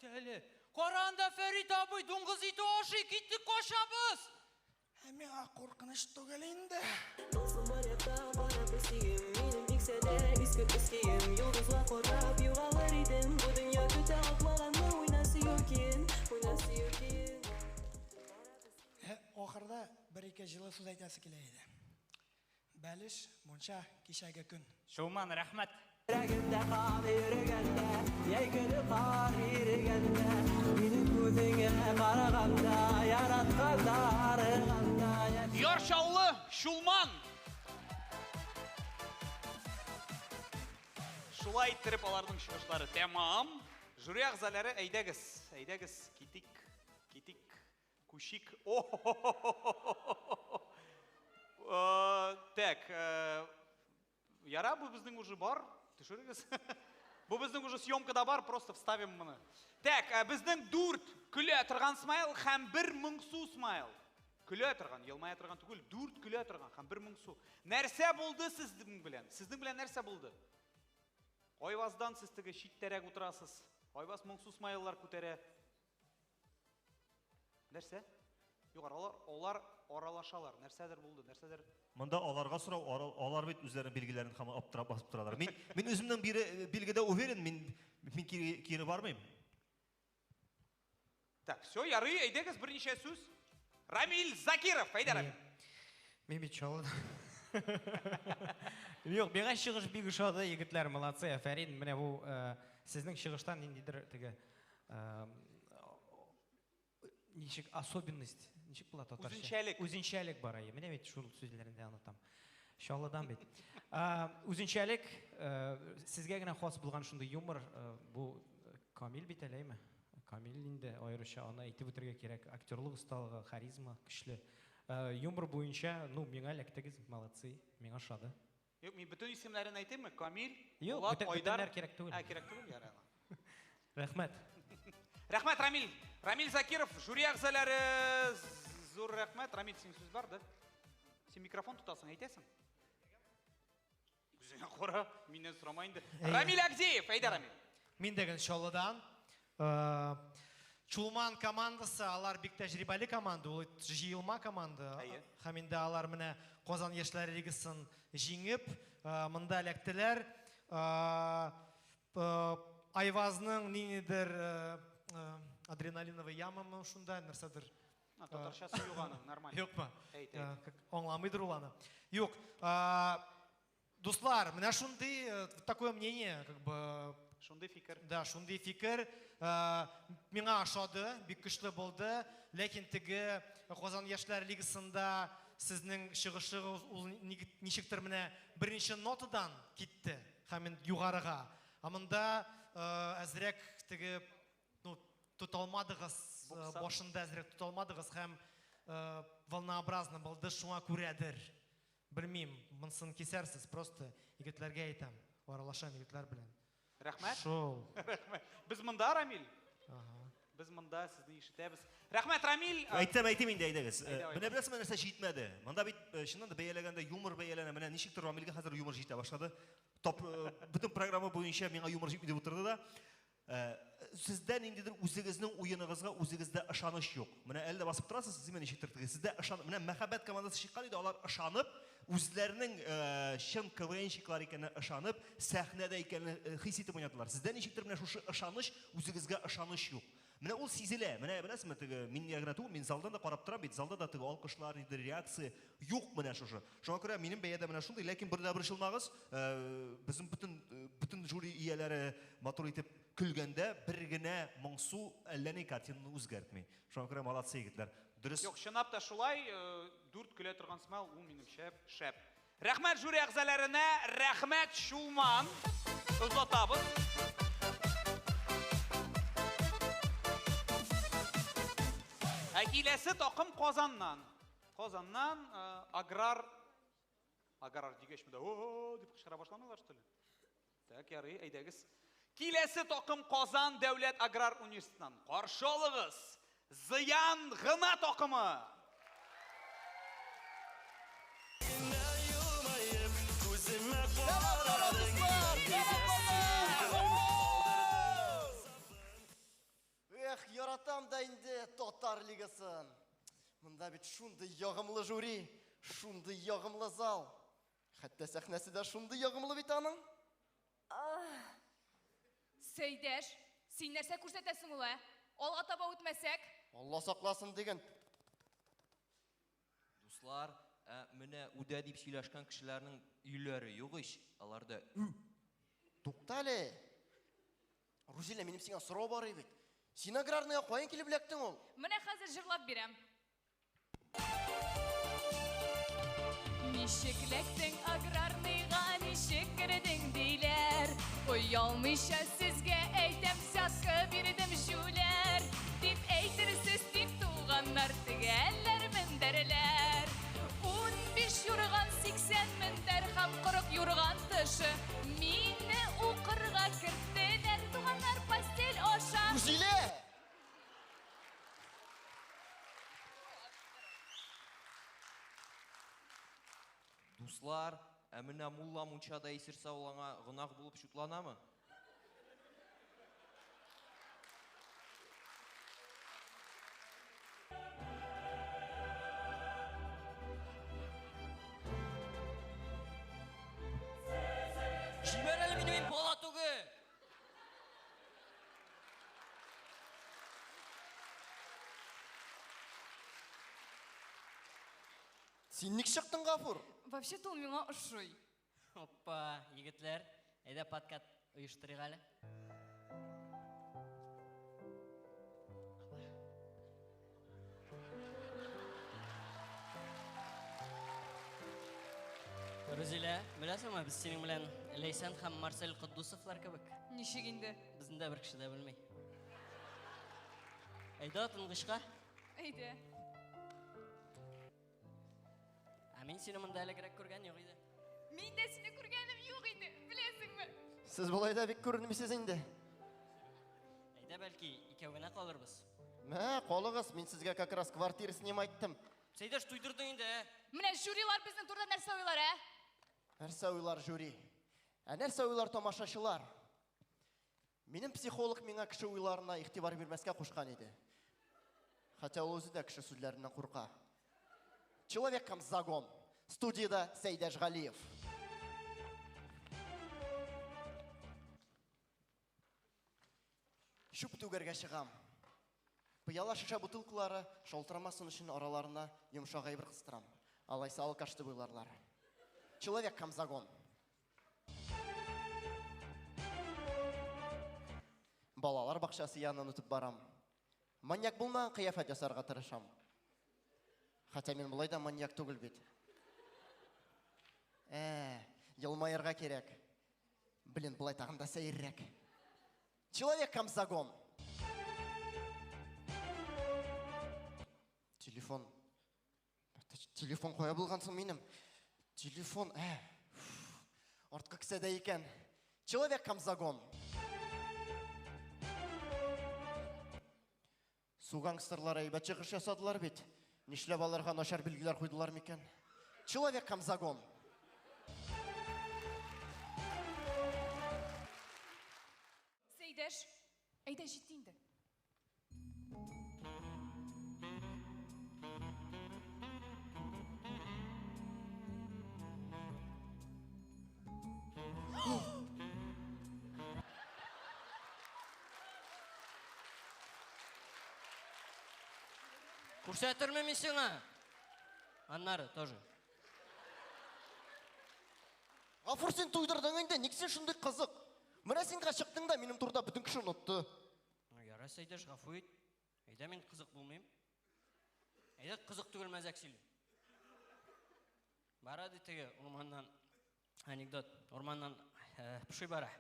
E: Кит әле. Кара анда Фәрит абый дуңгыз ите ашый, киттек качабыз.
O: Ә миңа куркыныч түгел инде.
J: Тылсым бар якта барып сөем, минем бик садә иске төскием. Йолдызга карап югалыр идем, бу дөнья көтә атлаганны уйна сөю киен, уйна сөю киен.
O: Ахырда бер-ике җылы сүз әйтәсе килә иде. Бәлеш, мунча, кичәге көн.
E: Чулман, рәхмәт.
J: Йөрәгемдә кан йөргәндә, җәй көне кар иргәндә, минем күзеңә караганда, яратканда, арыганда.
B: Яр Чаллы, Чулман. Шулай иттереп аларның чыгышлары тәмам. Жюри әгъзалары, әйдәгез, әйдәгез, китик, китик, күчик. О-хо-хо-хо-хо-хо-хо-хо. Так, яра, бу безнең уже бар, төшерегез. Бу безнең уже съемкада бар, просто вставим моны. Так, безнең 4 көлә торган смайл һәм 1 моңсу смайл. Көлә торган, елмая торган түгел, 4 көлә торган һәм 1 моңсу. Нәрсә булды сезнең белән? Сезнең белән нәрсә булды? Айваздан сез теге читтәрәк утырасыз. Айваз моңсу смайллар күтәрә. Нәрсә? Юк, алар аралашалар. Нәрсәдер булды, нәрсәдер.
I: Монда аларга сорау, алар бит үзләренең билгеләрен һаман аптырап басып торалар. Мин үземнең билгедә уверен, мин кире бармыйм.
B: Так, все, ярый, әйдәгез берничә сүз. Рамиль Закиров, әйдә, Рамиль.
H: Мин бит Чаллыда. Юк, миңа чыгыш бик ошады, егетләр, молодцы, афәрин. Менә бу сезнең чыгыштан ниндидер теге ничек особенность, ничек була татарча?
B: Үзенчәлек.
H: Үзенчәлек бар, әйе. Менә бит шул сүзләрне дә онытам. Чаллыдан бит. Үзенчәлек, сезгә генә хас булган шундый юмор, бу Камил бит әле, әйме? Камил инде аеруча аны әйтеп үтәргә кирәк. Актерлык осталыгы, харизма көчле. Юмор буенча, миңа эләктегез, молодцы, миңа ошады.
B: Юк, мин бөтен исемнәрен әйтимме? Камил,
H: Юк,
B: Булат, Айдар.
H: бөтеннәр кирәк түгел.
B: Ә, кирәк түгел, ярар.
H: Рәхмәт.
B: Рәхмәт, Рамил. Рамил Закиров, жюри әгъзалары, зур рәхмәт. Рамил, синең сүз бар, да? Син микрофон тотасың, әйтәсең? Үзеңә кара, миннән сорама инде.
N: Әйе.
B: Рамил Агдеев, әйдә, Рамил.
N: Мин дә гел Чаллыдан. Чулман командасы, алар бик тәҗрибәле команда, ул җыелма команда. Һәм инде алар менә Казан яшьләре лигасын җиңеп, монда эләктеләр. Айвазның ниндидер адреналиновый ямамы шунда, нәрсәдер.
B: Татарчасы юк аның, нормально.
N: Юкмы?
B: Әйт, әйт.
N: Аңламыйдыр ул аны. Юк. Дуслар, менә шундый такое мнение, как бы.
B: Шундый фикер.
N: Да, шундый фикер. Миңа ошады, бик көчле булды. Ләкин теге Казан яшьләр лигасында сезнең чыгышыгыз ул ничектер менә беренче нотадан китте һәм инде югарыга. Ә монда әзрәк теге, ну, тота алмадыгыз, башында әзрәк тота алмадыгыз һәм волнообразно булды, шуңа күрәдер. Белмим, монысын кисәрсез, просто егетләргә әйтәм, аралашам егетләр белән.
B: Рәхмәт.
N: Шул.
B: Рәхмәт. Без монда, Рамил.
N: Ага.
B: Без монда сезне ишетәбез. Рәхмәт, Рамил.
I: Әйтсәм, әйтим инде, әйдәгез.
B: Әйдә, әйдә.
I: Менә беләсезме, нәрсә җитмәде? Монда бит, чыннан да бәяләгәндә юмор бәяләнә. Менә ничектер Рамилгә хәзер юмор җитә башлады. Топ, бөтен программа буенча миңа юмор җитми дип утырды да. Сездә ниндидер үзегезнең уеныгызга үзегездә ышаныч юк. Менә әле дә басып торасыз, сез ничектер теге. Сездә ышан, менә Мәхәббәт командасы чыккан иде, алар ышанып, үзләренең чын КВНщиклар икәненә ышанып, сәхнәдә икәнен хис итеп уйнадылар. Сездә ничектер менә шушы ышаныч, үзегезгә ышаныч юк. Менә ул сизелә. Менә беләсезме, теге мин генә түгел, мин залдан да карап торам бит, залда да теге алкышлар, ниндидер реакция юк менә шушы. Шуңа күрә минем бәя дә менә шундый, ләкин бер дә борчылмагыз. Безнең бөтен жюри ияләре матур итеп көлгәндә бер генә моңсу әллә ни картинаны үзгәртми. Шуңа күрә молодцы егетләр. Дөрес.
B: Юк, чынлап та шулай, дүрт көлә торган смайл, ул минемчә шәп. Рәхмәт жюри әгъзаларына, рәхмәт Чулман. Озатабыз. Ә киләсе такым Казаннан. Казаннан аграр, аграр дигәч монда, о, дип кычкыра башламыйлар, что ли? Так, ярый, әйдәгез. Киләсе такым Казан дәүләт аграр университетыннан. Каршы алыгыз. Зыян гына такымы.
W: Эх, яратам да инде татар лигасын. Монда бит шундый ягымлы жюри, шундый ягымлы зал. Хәтта сәхнәсе дә шундый ягымлы бит аның.
M: Сәйдәш, син нәрсә күрсәтәсең ул, ә? Алга таба үтмәсәк?
W: Алла сакласын диген.
K: Дуслар, менә үдә дип сөйләшкән кешеләрнең өйләре юк ич, аларда ү.
W: Тукта әле. Рузилә, минем сиңа сорау бар бит. Син аграрныйга каян килеп эләктең ул?
M: Менә хәзер җырлап бирәм. Ничек эләктең аграрныйга, ничек кердең диләр. Оялмыйча сезгә әйтәм, взятка бирдем җүләр. Дип әйтерсез, дип туганнар тегәлләр мендәрләр. 15 юрган, 80 мендәр һәм 40 юрган тышы. Мине укырга керттеләр, туганнар постель аша.
W: Рузилә!
K: Дуслар, ә менә мулла мунчада исерсә, ул аңа гөнаһ булып чутланамы?
E: Җибәр әле мине, мин бала түгел.
W: Син ник чыктың, Гафур?
M: Вообще-то ул миңа ошый.
E: Опа, егетләр, әйдә подкат оештырыйк әле. Рузилә, беләсеңме, без синең белән Ләйсән һәм Марсель Котдусовлар кебек.
M: Ничек инде?
E: Безне дә бер кеше дә белми. Әйдә, тынгычка.
M: Әйдә.
E: Ә мин сине монда элегрәк күргән юк иде.
M: Мин дә сине күргәнем юк иде, беләсеңме?
W: Сез болай да бик күренмисез инде.
E: Әйдә, бәлки, икәү генә калырбыз.
W: Мә, калыгыз, мин сезгә как раз квартира снимать иттем.
E: Сәйдәш, туйдырдың инде, ә?
M: Менә жюрилар безнең турыда нәрсә уйлар, ә?
W: Нәрсә уйлар жюри? Ә нәрсә уйлар тамашачылар? Минем психолог миңа кеше уйларына игътибар бирмәскә кушкан иде. Хотя ул үзе дә кеше сүзләреннән курка. Человек загон. Студиядә Сәйдәш Галиев. Чүп түгәргә чыгам. Пыяла шешә бутылкалары шалтырамасын өчен араларына йомшак әйбер кыстырам. Алайса алкаш дип уйларлар. Человек комзагон. Балалар бакчасы яныннан үтеп барам. Маньяк булмаган кыяфәт ясарга тырышам. Хотя мин болай да маньяк түгел бит. Ә, елмаерга кирәк. Блин, болай тагын да сәеррәк. Человек комзагон. Телефон. Телефон кая булган соң минем? Телефон, ә. Арткы кесәдә икән. Человек комзагон. Су гангстерлары әйбәт чыгыш ясадылар бит. Нишләп аларга начар билгеләр куйдылар микән? Человек комзагон.
C: Сәйдәш, әйдә җитте инде.
E: Күрсәтермен мин сиңа. Аннары тоже.
W: Гафур, син туйдырдың инде, ник син шундый кызык? Менә син генә чыктың да, минем турыда бөтен кеше онытты.
E: Ярар, Сәйдәш, гафу ит. Әйдә, мин кызык булмыйм. Әйдә, кызык түгел мәзәк сөйлим. Бара ди теге урманнан анекдот. Урманнан э, поши бара.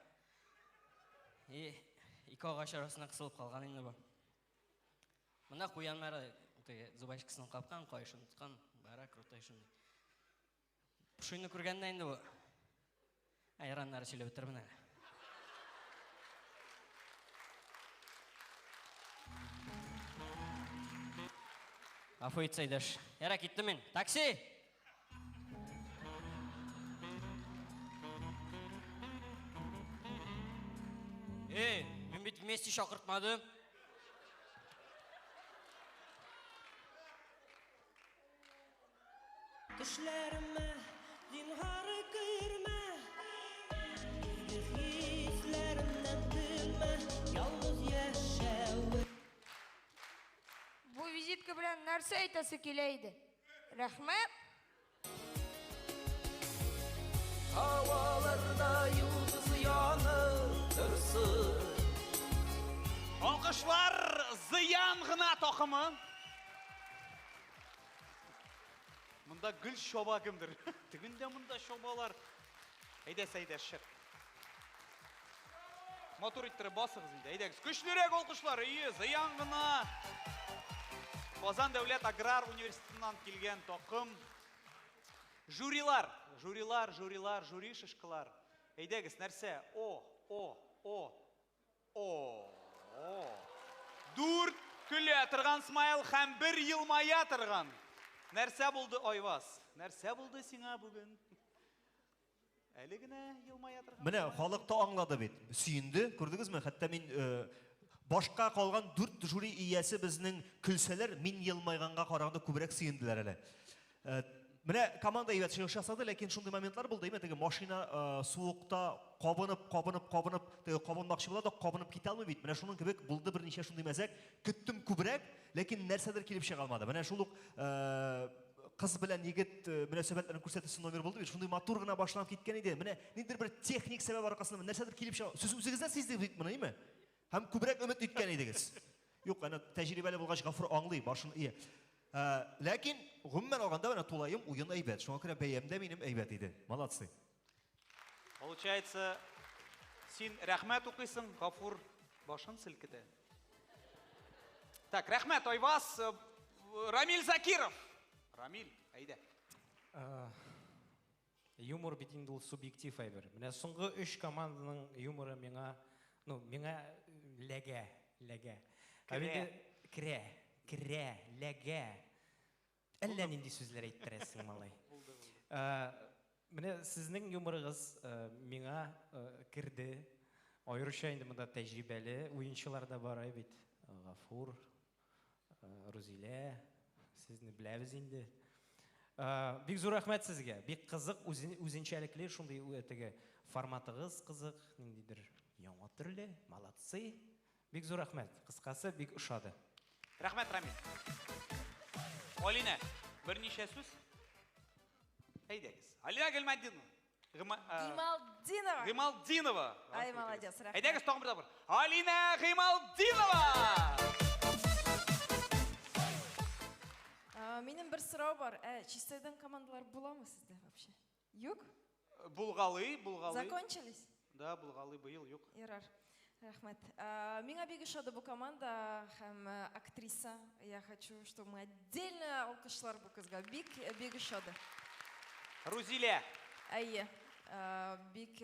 E: И ике агач арасына кысылып калган инде бу. Монда куяннары теге зубачкасын капкан, каешын тоткан, бара крутой шундый. Пошины күргәндә инде бу. Айраннары сөйләп бетермен әле. Гафу ит, Сәйдәш. Яра, киттем мин. Такси! Эй, мин бит вместе чакыртмадым.
J: Төшләремә зинһар кермә, Изге хисләремнән көлмә, Ялгыз яшәве.
M: Бу визитка белән нәрсә әйтәсе килә иде? Рәхмәт.
G: Һаваларда йолдыз янып торсын.
B: Алкышлар зыян гына такымы. Монда гөл чаба кемдер. Тегендә монда чабалар. Әйдә, Сәйдә, чык. Матур иттереп басыгыз инде. Әйдәгез. Көчлерәк алкышлар. Әйе, зыян гына. Казан дәүләт аграр университетыннан килгән такым. Жюрилар, жюрилар, жюрилар, жюри шишкалар. Әйдәгез, нәрсә? О, о, о, О, Дүрт көлә торган смайл һәм бер елмая торган. Нәрсә булды, Айваз? Нәрсә булды сиңа бүген? Әле генә елмая торган.
I: Менә халык та аңлады бит. Сөенде, күрдегезме? Хәтта мин э, башка калган дүрт жюри иясе безнең көлсәләр, мин елмайганга караганда күбрәк сөенделәр әле. Э, менә команда әйбәт чыгыш ясады, ләкин шундый моментлар булды, әйме, теге машина э, суыкта кабынып, кабынып, кабынып, теге кабынмакчы була да, кабынып китә алмый бит. Менә шуның кебек булды берничә шундый мәзәк. Көттем күбрәк, ләкин нәрсәдер килеп чыга алмады. Менә шул ук э, кыз белән егет мөнәсәбәтләрен күрсәтүче номер булды бит. Шундый матур гына башланып киткән иде. Менә ниндидер бер техник сәбәп аркасында нәрсәдер килеп чыга. Сез үзегез дә сиздегез бит моны, әйме? Һәм күбрәк өмет иткән идегез. Юк, әнә тәҗрибәле булгач Гафур аңлый, башын ия. Ә, ләкин гомумән алганда менә тулаем уен әйбәт. Шуңа күрә бәям дә минем әйбәт иде. Молодцы.
B: Получается, син рәхмәт укыйсың, Гафур башын селкетә. Так, рәхмәт, Айваз, э, Рамил Закиров. Рамил, әйдә.
H: Э, Юмор бит инде ул субъектив әйбер. Менә соңгы өч команданың юморы миңа, ну, миңа ләгә, ләгә. Ә инде керә, керә, ләгә. Әллә нинди сүзләр әйттерәсең, малай. Менә сезнең юморыгыз миңа керде. Аеруча инде монда тәҗрибәле уенчылар да бар бит. Гафур, Рузилә, сезне беләбез инде. Бик зур рәхмәт сезгә. Бик кызык, үзенчәлекле шундый теге форматыгыз кызык, ниндидер яңа төрле. Молодцы. Бик зур рәхмәт. Кыскасы, бик ошады.
B: Рәхмәт, Рамил. Алинә, берничә сүз. Әйдәгез. Алинә Гыйльматдинова.
M: Гыймалтдинова.
B: Гыймалтдинова.
M: Ай, молодец, рәхмәт.
B: Әйдәгез тагын бер тапкыр. Алинә Гыймалтдинова!
M: Минем бер сорау бар. Ә Чистайдан командалар буламы сездә вообще? Юк?
B: Булгалый, булгалый.
M: Закончились?
B: Да, булгалый быел юк.
M: Ярар. Рәхмәт. Миңа бик ошады бу команда һәм актриса. Я хочу, чтобы мы отдельно алкышлар бу кызга. Бик, бик ошады.
B: Рузилә.
M: Әйе. Бик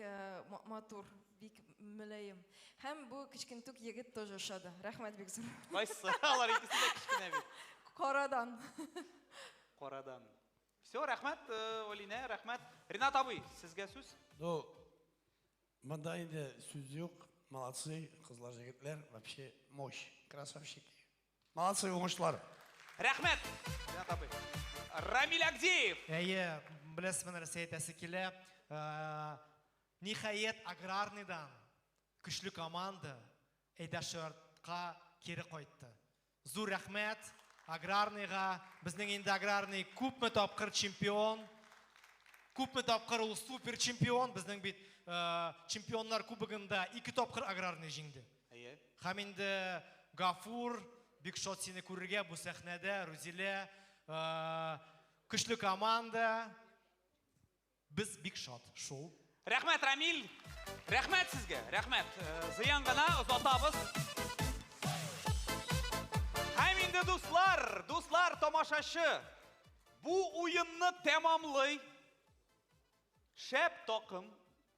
M: матур, бик мөлаем. Һәм бу кечкентүк егет тоже ошады. Рәхмәт бик зур.
B: Кайсы? Алар икесе дә кечкенә бит.
M: Карадан.
B: Карадан. Все, рәхмәт, Алинә, рәхмәт. Ринат абый, сезгә сүз.
C: Ну, монда инде сүз юк. Молодцы, кызлар, егетләр, вообще мощь, красавчики. Молодцы, уңышлар.
B: Рәхмәт, Ринат абый. Рамиль Агдеев.
N: Әйе, беләсезме нәрсә әйтәсе килә? Ниһаять, аграрныйдан көчле команда Әйдәшартка кире кайтты. Зур рәхмәт аграрныйга. Безнең инде аграрный күпме тапкыр чемпион, күпме тапкыр ул супер чемпион. Безнең бит чемпионнар кубогында 2 тапкыр аграрный җиңде.
B: Әйе.
N: Һәм инде Гафур, бик шат сине күрергә бу сәхнәдә, Рузилә, көчле команда. Без бик шат шул.
B: Рәхмәт, Рамил. Рәхмәт сезгә, рәхмәт. Зыян гына озатабыз. Һәм инде дуслар, дуслар, тамашачы, бу уенны тәмамлый. Шәп такым.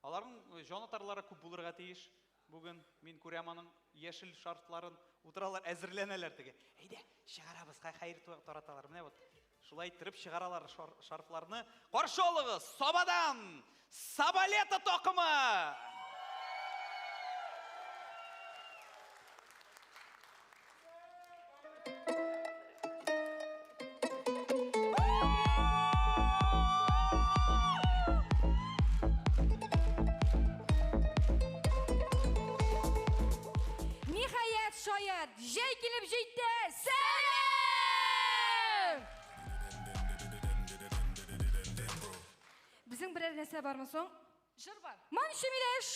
B: Аларның җанатарлары күп булырга тиеш. Бүген мин күрәм аның яшел шартларын. Утыралар, әзерләнәләр теге. Әйдә, чыгарабыз, хәер тараталар. Менә вот шулай иттереп чыгаралар шарфларны. Каршы алыгыз, Сабадан Сабалета такымы!
M: Ниһаять, шаять, җәй килеп җитте. Сәлам! Безнең берәр нәрсә бармы соң?
P: Җыр бар.
M: Манчы миләш!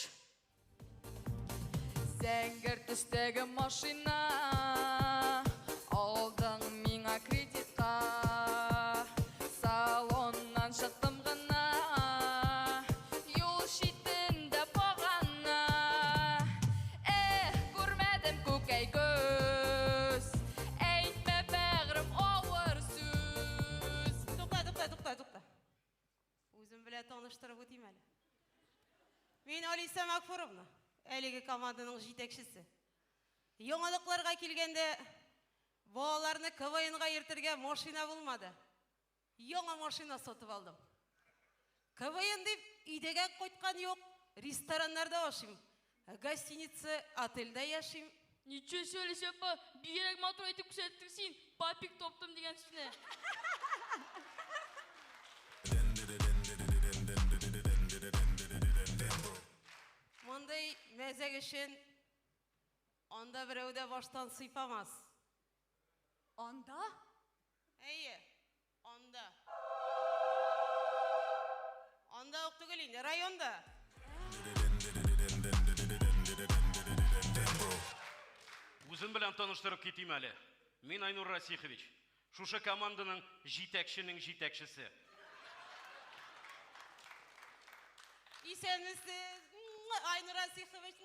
P: Зәңгәр төстәге машина алдың миңа кредитка. Салоннан чыктым гына, юл читендә багана. Эх, күрмәдем күкәй күз, әйтмә бәгърем авыр сүз.
Q: Тукта, тукта, тукта, тукта. Үзем белән таныштырып үтим әле. Мин Алиса Макфуровна, әлеге команданың җитәкчесе. Яңалыкларга килгәндә, балаларны КВНга йөртергә машина булмады. Яңа машина сатып алдым. КВН дип өйдәгә кайткан юк, рестораннарда ашыйм. Гостиница, отельдә яшим.
P: Ничего себе, Алиса апа, бигрәк матур әйтеп күрсәттең син, папик топтым дигән сүзне.
Q: Мондый мәзәк өчен анда берәү дә баштан сыйпамас.
P: Анда?
Q: Әйе, анда. Анда ук түгел инде, районда.
X: Үзем белән таныштырып китим әле. Мин Айнур Расихович. Шушы команданың җитәкченең җитәкчесе.
Q: Исәнмесез, Айнур Расихович.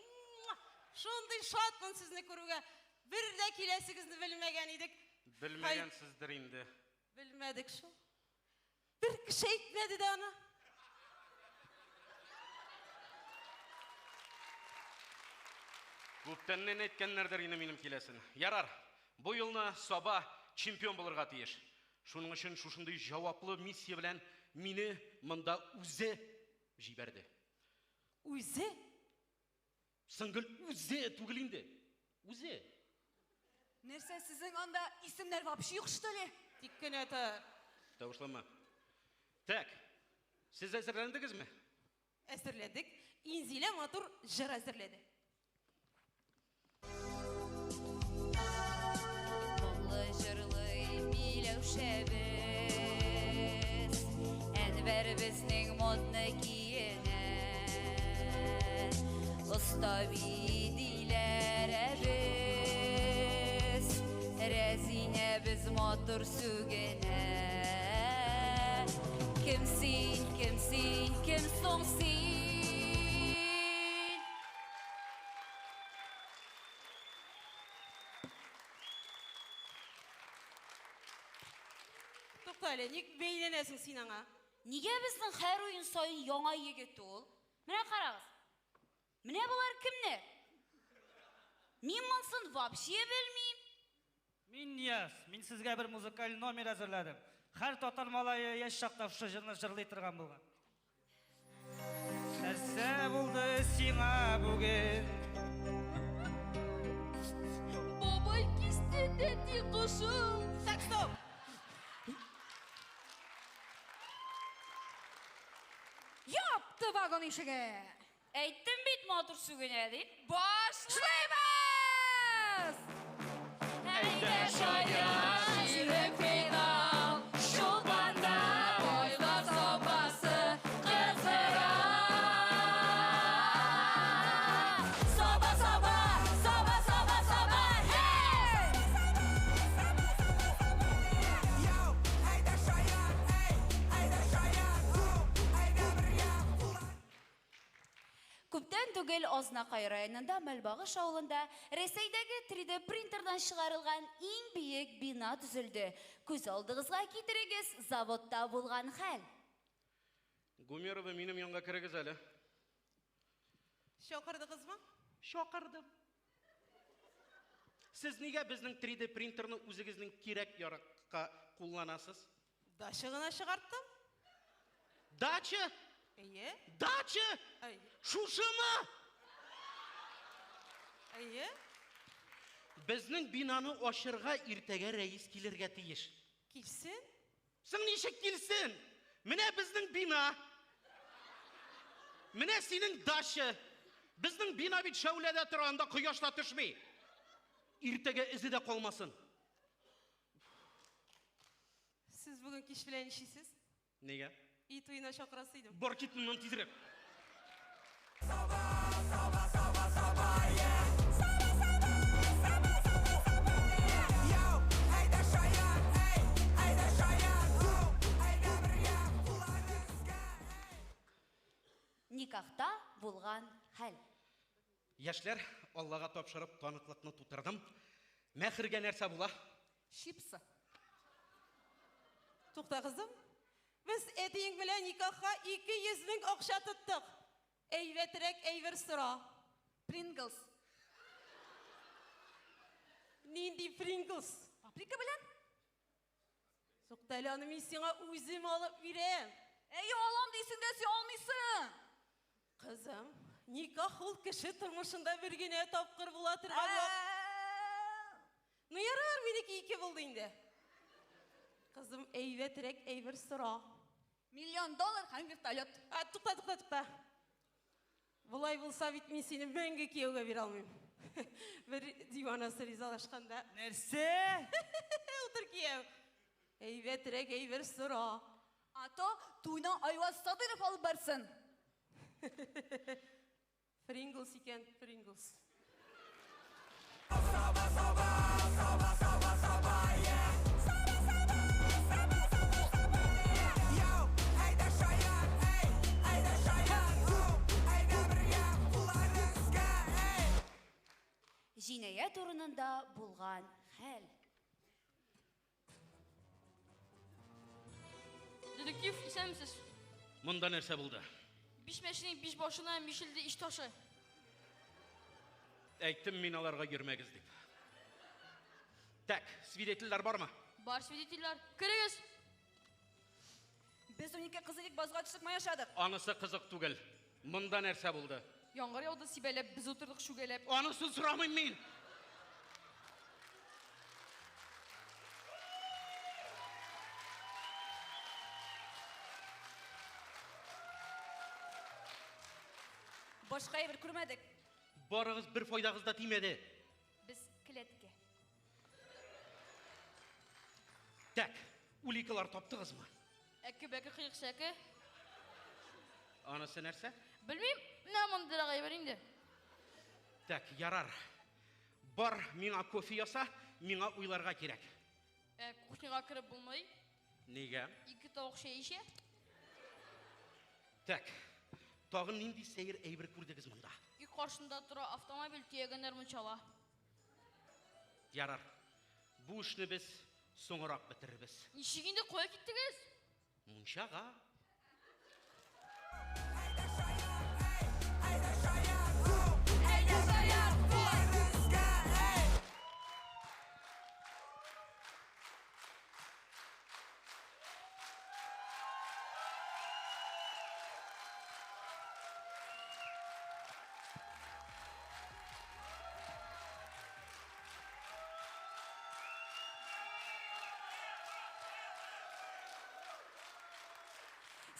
Q: Шундый шатмын сезне күрүгә. Бер дә киләсегезне белмәгән идек.
X: Белмәгәнсездер инде.
Q: Белмәдек шул. Бер кеше әйтмәде дә аны.
X: Күптәннән әйткәннәрдер инде минем киләсен. Ярар, бу елны Саба чемпион булырга тиеш. Шуның өчен шушындый җаваплы миссия белән мине монда үзе җибәрде.
Q: Үзе?
X: Сыңгел үзе түгел инде. Үзе.
A: Нәрсә сезнең анда исемнәр вообще юк что ли?
Q: Тик кенә тор.
X: Тавышланма. Так. Сез әзерләндегезме?
Q: Әзерләдек. Инзилә матур җыр әзерләде.
D: Моңлы җырлый Миләүшәбез, Әнвәр безнең модны киенә. Оста бии Диләрәбез, Рәзинәбез матур сүгенә. Кем син, кем син, кем соң син?
Q: Тукта әле, ник бәйләнәсең син аңа?
D: Нигә безнең һәр уен саен яңа егет ул? Менә карагыз. Менә болар кемнәр? Мин монысын вообще белмим.
R: Мин Нияз, мин сезгә бер музыкаль номер әзерләдем. Һәр татар малае яшь чакта шушы җырны җырлый торган булган. Нәрсә булды сиңа бүген?
P: Бабай кисте тәти кошым.
Q: Так, стоп!
A: Япты вагон ишеге.
D: Әйттем бит матур сүгенә дип.
A: Башлыйбыз!
D: Әйдә шаян, чирек финал, Чулпанда байлар сабасы кыздыра. Саба, саба, саба, саба, саба, хей! Күптән түгел Азнакай районында Мәлбагыш авылында Рәсәйдәге 3D принтердан чыгарылган иң биек бина төзелде. Күз алдыгызга китерегез, заводта булган хәл.
X: Гумерова, минем янга керегез әле.
Q: Чакырдыгызмы?
X: Чакырдым. Сез нигә безнең 3D принтерны үзегезнең кирәк-яракка кулланасыз?
Q: Дача гына чыгарттым.
X: Дача?
Q: Әйе.
X: Дача?
Q: Әйе.
X: Шушымы?
Q: Әйе.
X: Безнең бинаны ачырга иртәгә рәис килергә тиеш.
Q: Килсен.
X: Соң ничек килсен? Менә безнең бина. Менә синең дача. Безнең бина бит шәүләдә тора, анда кояш та төшми. Иртәгә эзе дә калмасын.
Q: Сез бүген кич белән нишлисез?
X: Нигә?
Q: Өй туена чакырасы идем.
X: Бар кит моннан тизрәк.
D: Никахта булган хәл.
X: Яшьләр, Аллага тапшырып таныклыкны тутырдым. Мәхергә нәрсә була?
A: Чипсы.
Q: Тукта, кызым. Без әтиең белән никахка 200 мең акча тоттык. Әйбәтрәк әйбер сора.
A: Принглс.
Q: Нинди Принглс?
A: Паприка белән?
Q: Тукта әле, аны мин сиңа үзем алып бирәм.
A: Әй, алам дисең дә син алмыйсың.
Q: Кызым, никах ул кеше тормышында бер генә тапкыр була торган вак. Ну ярар, минеке ике булды инде. Кызым, әйбәтрәк әйбер сора.
A: Миллион доллар һәм вертолет.
Q: А, тукта, тукта, тукта. Болай булса бит мин сине мәңге кияүгә бирә алмыйм. Бер диванасы ризалашканда.
R: Нәрсә?
Q: Утыр кияү. Әйбәтрәк әйбер сора.
A: А то туйны Айваз Садыров алып барсын.
Q: Принглс икән, Принглс.
D: Җинаять урынында булган хәл.
P: Детектив, исәнмесез.
X: Монда нәрсә булды?
P: Биш мәченең биш башына мишелде иш ташы.
X: Әйттем мин аларга йөрмәгез дип. Так, свидетельләр бармы?
P: Бар свидетельләр. Керегез.
A: Без 12 кыз идек, базга төшеп май ашадык.
X: Анысы кызык түгел. Монда нәрсә булды?
P: Яңгыр яуды сибәләп, без утырдык чүгәләп.
X: Анысын сорамыйм мин.
A: Башка әйбер күрмәдек.
X: Барыгыз бер файдагыз да тимәде.
P: Без келәткә.
X: Так, уликалар таптыгызмы?
P: Әке-бәке кыек сәке.
X: Анысы нәрсә?
P: Белмим, менә мондыйрак әйбер инде.
X: Так, ярар. Бар, миңа кофе яса, миңа уйларга кирәк.
P: Ә кухняга кереп булмый.
X: Нигә?
P: Ике тавык чәй эчә.
X: Так, тагын нинди сәер әйбер күрдегез монда?
P: Өй каршында тора автомобиль төягәннәр мунчала.
X: Ярар. Бу эшне без соңрак бетерербез.
P: Ничек инде кая киттегез?
X: Мунчага.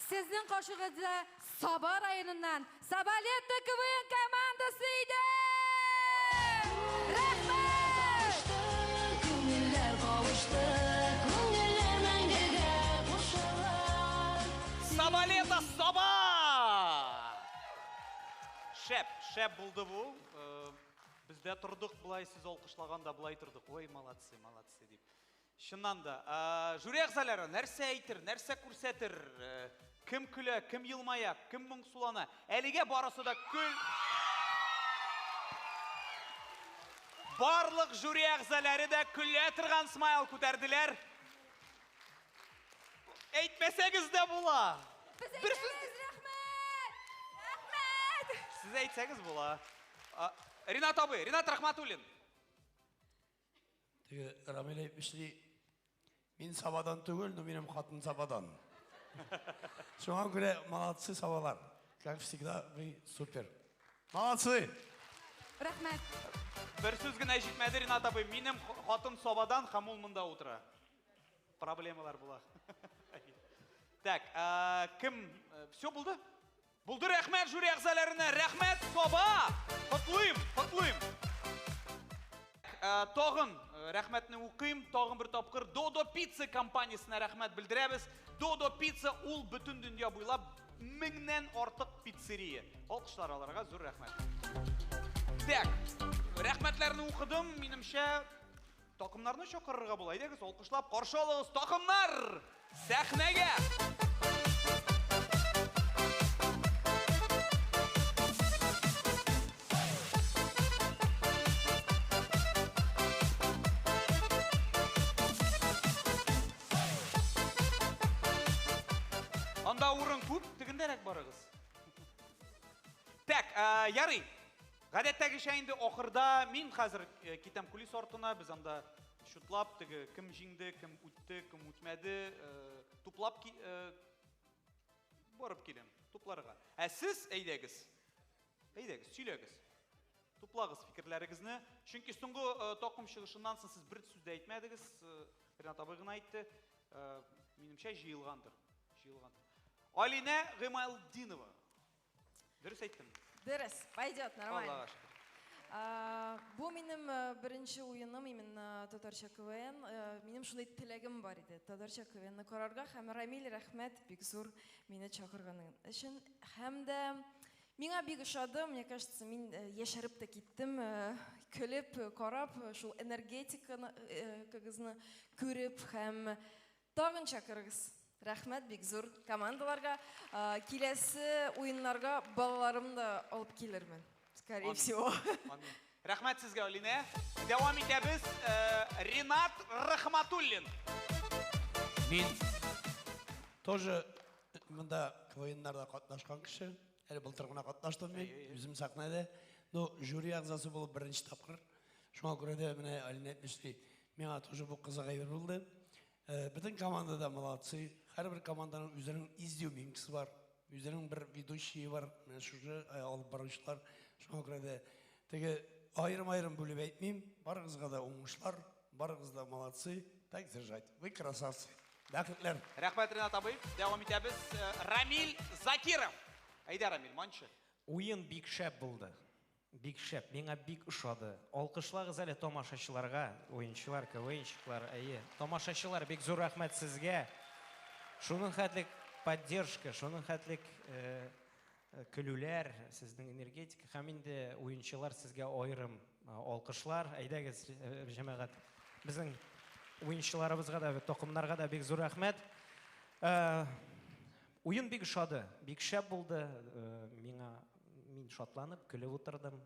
F: Сезнең каршыгызда Саба районыннан Сабалетто КВН командасы иде! Рәхмәт!
J: Күңелләр кавышты, күңелләр мәңгегә кушыла.
B: Сабалета Саба! Шәп, шәп булды бу. Э, Без дә тордык болай, сез алкышлаганда болай тордык. Ой, молодцы, молодцы дип. Чыннан да, э, жюри әгъзалары нәрсә әйтер, нәрсә күрсәтер, э, кем көлә, кем елмая, кем моңсулана. Әлегә барысы да көл. Барлык жюри әгъзалары да көлә торган смайл күтәрделәр. Әйтмәсәгез дә була.
F: Без
B: Бер сүз-
F: әйтәбез, рәхмәт! Рәхмәт!
B: Сез әйтсәгез була. А, Ринат абый, Ринат Рахматуллин.
C: Теге Рамил әйтмешли, мин Сабадан түгел, но минем хатын Сабадан. Шуңа күрә молодцы Сабалар. Как всегда, вы супер. Молодцы!
F: Рәхмәт.
B: Бер сүз генә җитмәде, Ринат абый. Минем хатын Сабадан һәм ул монда утыра. Проблемалар була. Так, а, кем? Все булды? Булды, рәхмәт жюри әгъзаларына, рәхмәт Саба! Котлыйм, котлыйм. Э, Тагын э, рәхмәтне укыйм, тагын бер тапкыр Додо Пицца компаниясенә рәхмәт белдерәбез. Додо Пицца ул бөтен дөнья буйлап меңнән артык пиццерия. Алкышлар аларга зур рәхмәт. Так, рәхмәтләрне укыдым, минемчә, такымнарны чакырырга була. Әйдәгез, алкышлап каршы алыгыз, такымнар! Сәхнәгә! Анда урын күп, тегендәрәк барыгыз. Так, э, ярый. Гадәттәгечә инде ахырда мин хәзер э, китәм кулис артына, без анда счетлап, теге кем җиңде, кем үтте, кем үтмәде, э, туплап ки- э, барып киләм, тупларга. Ә сез әйдәгез, әйдәгез, сөйләгез. Туплагыз фикерләрегезне. Чөнки соңгы э, такым чыгышыннан соң сез бер сүз дә әйтмәдегез, э, Ренат абый гына әйтте. Э, Минемчә җыелгандыр. Җыелгандыр. Алинә Гыймалтдинова. Дөрес әйттем.
M: Дөрес, пойдет, нормально.
B: Аллага шөкер.
M: А, Бу минем э, беренче уеным именно татарча КВН. Э, Минем шундый теләгем бар иде татарча КВНны карарга һәм Рамиль рәхмәт бик зур мине чакырганың өчен. Һәм дә миңа бик ошады, мне кажется, мин э, яшәреп тә киттем, э, көлеп, э, карап, э, шул энергетиканы э, кыгызны күреп һәм тагын чакырыгыз. Рәхмәт бик зур командаларга. А, Киләсе уеннарга балаларымны да алып килермен. Скорее
B: Амин.
M: всего.
B: Амин. Рәхмәт сезгә, Алинә. Дәвам итәбез. Э, Ринат Рахматуллин.
C: Мин тоже монда КВНнарда катнашкан кеше. Әле былтыр гына катнаштым мин, үзем сәхнәдә. Но жюри әгъзасы булып беренче тапкыр. Шуңа күрә дә менә Алинә әйтмешли, миңа тоже бу кызык әйбер булды. Э, Бөтен команда да молодцы. Һәрбер команданың үзенең изюминкасы бар. Үзенең бер ведущие бар, менә шушы алып баручылар. Шуңа күрә дә теге аерым-аерым бүлеп әйтмим. Барыгызга да уңышлар, барыгыз да молодцы. Так держать. Вы красавцы. Бәхетләр.
B: Рәхмәт, Ренат абый. Дәвам итәбез. Рамил Закиров. Әйдә, Рамил, манчы.
H: Уен бик шәп булды. Бик шәп, миңа бик ошады. Алкышлагыз әле тамашачыларга, уенчылар, КВНщиклар, әйе. Тамашачылар, бик зур рәхмәт сезгә. Шуның хәтлек поддержка, шуның хәтлек э, э, көлүләр, сезнең энергетика һәм инде уенчылар сезгә аерым э, алкышлар. Әйдәгез, җәмәгать, безнең уенчыларыбызга да, такымнарга да бик зур рәхмәт. Уен бик ошады, бик шәп булды. Миңа мин шатланып, көлеп утырдым.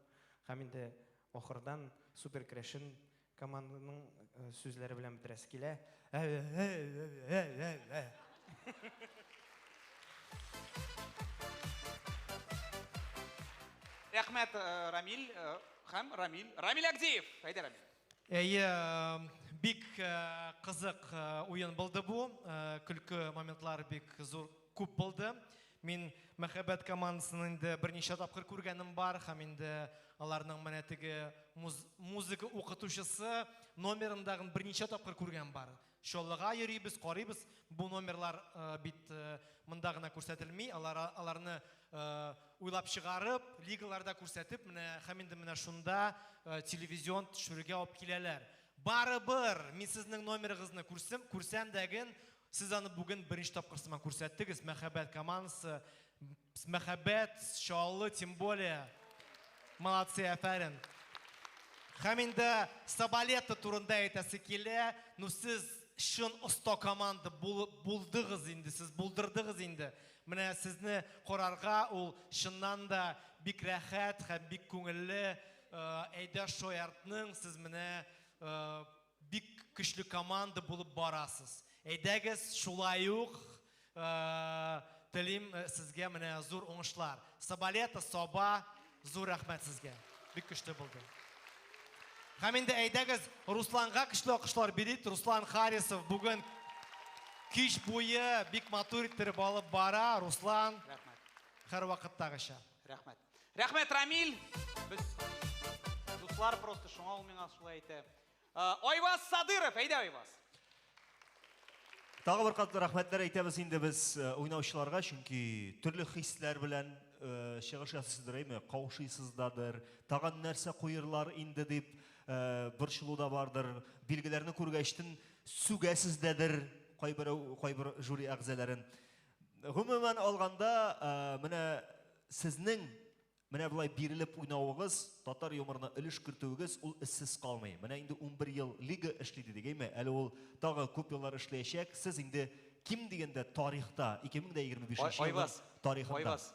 H: Һәм инде ахырдан Супер Крәшен команданың сүзләре белән бетерәсе килә.
B: Рәхмәт, Рамил һәм Рамил. Рамил Агдеев. Әйдә, Рамил.
N: Әйе, бик кызык уен булды бу. Көлке моментлар бик зур күп булды. Мин Мәхәббәт командасын инде берничә тапкыр күргәнем бар һәм инде аларның менә теге музыка укытучысы номерын дагын берничә тапкыр күргән бар. Чаллыга йөрибез, карыйбыз. Бу номерлар бит монда гына күрсәтелми, алар аларны уйлап чыгарып, лигаларда күрсәтеп, менә һәм инде менә шунда телевизион төшерүгә алып киләләр. Барыбер мин сезнең номерыгызны күрсем, күрсәм дәген, сез аны бүген беренче тапкыр сыман күрсәттегез. Мәхәббәт командасы, Мәхәббәт, Чаллы, тем более. Молодцы, афәрин. Һәм инде Сабалета турында әйтәсе килә. Ну сез чын оста команда булдыгыз инде, сез булдырдыгыз инде. Менә сезне карарга ул чыннан да бик рәхәт һәм бик күңелле. Әйдә шаяртның, сез менә бик көчле команда булып барасыз. Әйдәгез, шулай ук телим сезгә менә зур уңышлар. Сабалета, Саба, зур рәхмәт сезгә. Бик көчле булды. Һәм инде әйдәгез Русланга көчле алкышлар бирик. Руслан Харисов бүген кич буе бик матур иттереп алып бара. Руслан,
B: Рәхмәт.
N: һәрвакыттагыча.
B: Рәхмәт. Рәхмәт, Рамил. Без дуслар просто шуңа ул миңа шулай әйтә. Айваз Садыров, әйдә, Айваз.
I: Тагы бер кат рәхмәтләр әйтәбез инде без уйнаучыларга, чөнки төрле хисләр белән чыгыш ясыйсыздыр, әйме, каушыйсыздадыр, тагын нәрсә куерлар инде дип борчылу да бардыр, билгеләрне күргәчтен сүгәсездәдер кайберәү, кайбер жюри әгъзаларын. Гомумән алганда, менә сезнең Менә болай бирелеп уйнавыгыз, татар юморына өлеш кертүегез ул эзсез калмый. Менә инде 11 ел лига эшли дидек, әйме? Әле ул тагы күп еллар эшләячәк. Сез инде ким дигәндә тарихта, 2025 елның
B: Айваз,
I: тарихында.
B: Айваз,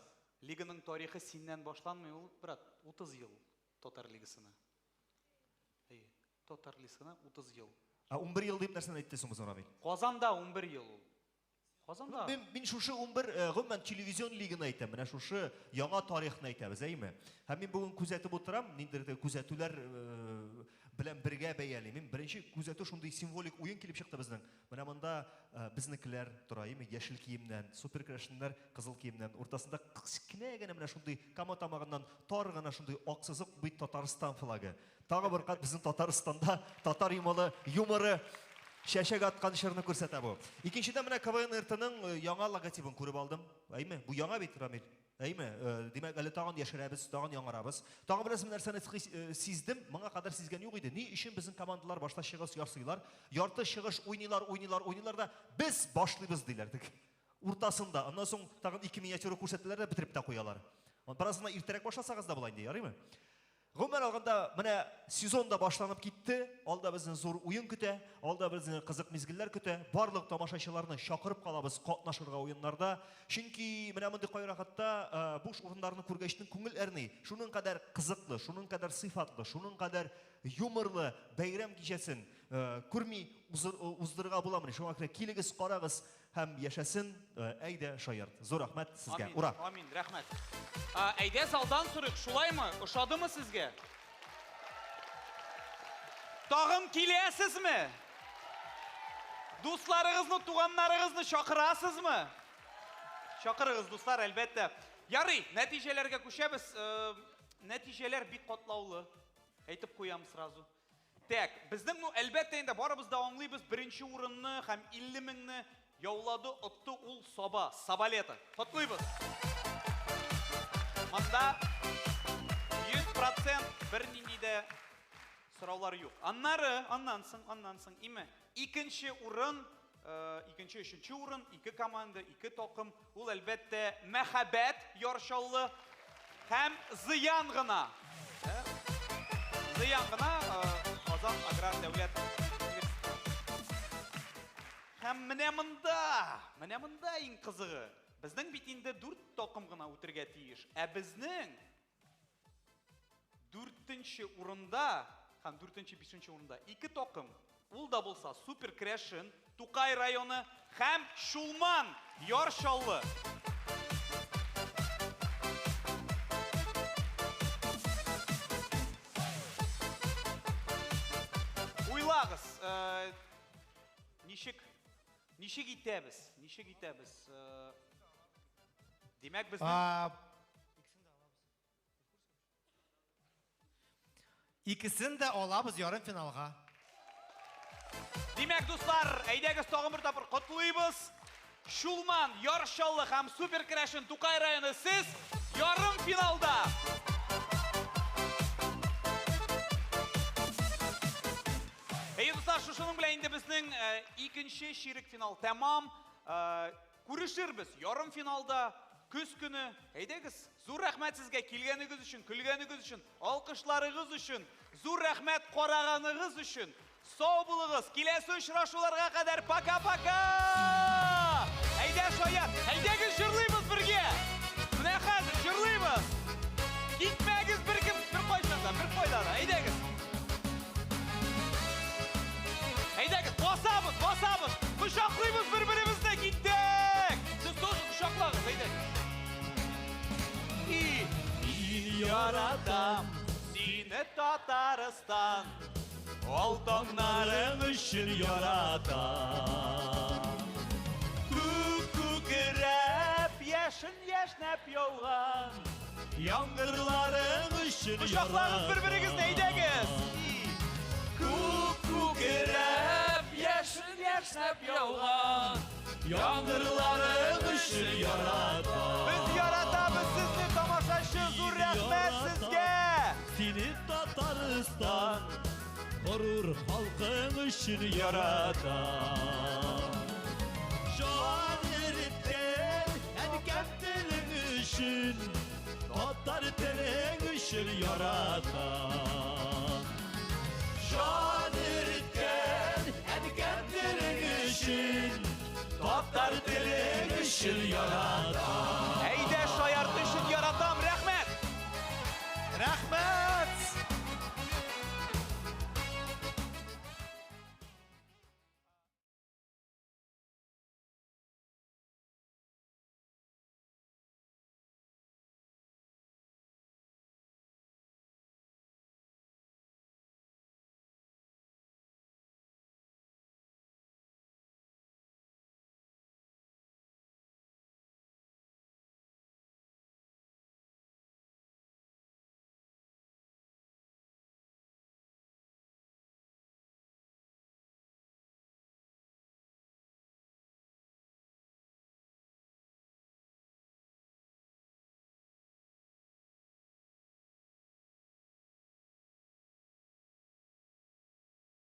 B: лиганың тарихы синнән башланмый ул, брат, 30 ел татар лигасына. Әйе, татар лигасына 30 ел.
I: Ә 11 ел дип нәрсәне әйтте соң безнең Рамил?
B: Казанда 11 ел ул. Казанда.
I: Мин, мин шушы 11 э, гомумән телевизион лиганы әйтәм. Менә шушы яңа тарихны әйтәбез, әйеме? Һәм мин бүген күзәтеп утырам, ниндидер теге күзәтүләр э, белән бергә бәялим. Мин беренче күзәтү шундый символик уен килеп чыкты безнең. Менә монда э, безнекеләр тора, әйеме? Яшел киемнән, супер керәшеннәр кызыл киемнән. Уртасында кечкенә генә менә шундый Кама тамагыннан тар гына шундый ак сызык бит Татарстан флагы. Тагы бер кат безнең Татарстанда татар юморы, юморы чәчәк аткан чорны күрсәтә бу. Икенчедән менә КВН РТның э, яңа логотибын күреп алдым. Әйме? Бу яңа бит, Рамил. Әйме? Э, димәк, әле тагын яшәрәбез, тагын яңарабыз. Тагын беләсезме нәрсәне э, сиздем? Моңа кадәр сизгән юк иде. Ни өчен безнең командалар башта чыгыш ясыйлар? Ярты чыгыш уйныйлар, уйныйлар, уйныйлар да без башлыйбыз диләр. Тик уртасында. Аннан соң тагын ике миниатюра күрсәтәләр дә бетереп тә куялар. Бераз гына иртәрәк башласагыз да була инде, ярыймы? Гомумән алганда, менә сезон да башланып китте. Алда безне зур уен көтә, алда безне кызык мизгелләр көтә. Барлык тамашачыларны чакырып калабыз катнашырга уеннарда. Чөнки менә мондый кайракатта э, буш урыннарны күргәчтен күңел әрни. Шуның кадәр кызыклы, шуның кадәр сыйфатлы, шуның кадәр юморлы бәйрәм кичәсен э, күрми уздырырга буламыни? Шуңа күрә килегез, карагыз, Һәм яшәсен, әйдә шаярт. Зур рәхмәт сезгә.
B: Амин,
I: Ура!
B: Амин, рәхмәт. Әйдә залдан сорыйк, шулаймы? Ошадымы сезгә? Тагын киләсезме? Дусларыгызны, туганнарыгызны чакырасызмы? Чакырыгыз, дуслар, әлбәттә. Ярый, нәтиҗәләргә күчәбез. Нәтиҗәләр бик катлаулы. Әйтеп куям сразу. Так, безнең, ну, әлбәттә инде барыбыз да аңлыйбыз, беренче урынны һәм 50 меңне яулады, отты ул Саба, Сабалета. Котлыйбыз. Монда 100% бернинди дә сораулар юк. Аннары, аннан соң, аннан соң, име, икенче урын, икенче, өченче урын, ике команда, ике такым, ул әлбәттә Мәхәббәт Яр Чаллы һәм Зыян гына. Зыян гына Казан аграр дәүләт университеты. Һәм менә монда, менә монда иң кызыгы. Безнең бит инде дүрт такым гына үтергә тиеш. Ә безнең дүртенче урында һәм дүртенче, бишенче урында ике такым. Ул да булса Супер Крәшен, Тукай районы һәм Чулман, Яр Чаллы. Уйлагыз, ничек, ничек итәбез, ничек итәбез? Димәк, безнең
N: Икесен дә алабыз ярымфиналга.
B: Димәк, дуслар, әйдәгез тагын бер тапкыр котлыйбыз. Чулман, Яр Чаллы һәм Супер Крәшен Тукай районы сез ярымфиналда. Әйе, дуслар, шушының белән инде безнең икенче чирек финал тәмам. Күрешербез ярымфиналда көз көне. Әйдәгез, зур рәхмәт сезгә килгәнегез өчен, көлгәнегез өчен, алкышларыгыз өчен, зур рәхмәт караганыгыз өчен. Сау булыгыз, киләсе очрашуларга кадәр пока-пока! Әйдә, Шаян, әйдәгез җырлыйбыз бергә! Менә хәзер җырлыйбыз! Китмәгез беркем, беркайчан да, беркайда да, әйдәгез! Әйдәгез, басабыз, басабыз! Кочаклыйбыз бер-беребезне, киттек! Сез тоже кочаклагыз, әйдәгез. И мин яратам сине, Татарстан, Алтыннарың
G: өчен яратам.
B: Күк күкрәп, яшен яшьнәп яуган
G: Яңгырларың өчен
B: Кочаклагыз бер-берегезне, әйдәгез! Күк күкрәп, яшен яшьнәп яуган
G: Яңгырларың өчен яратам.
B: Без яратабыз сезне, тамашачы, зур рәхмәт сезгә!
G: Сине, Татарстан, горур халкың өчен яратам. Җан эреткән әнкәм телең өчен, татар телең өчен яратам. Җан эреткән әнкәм телең өчен, татар телең өчен яратам.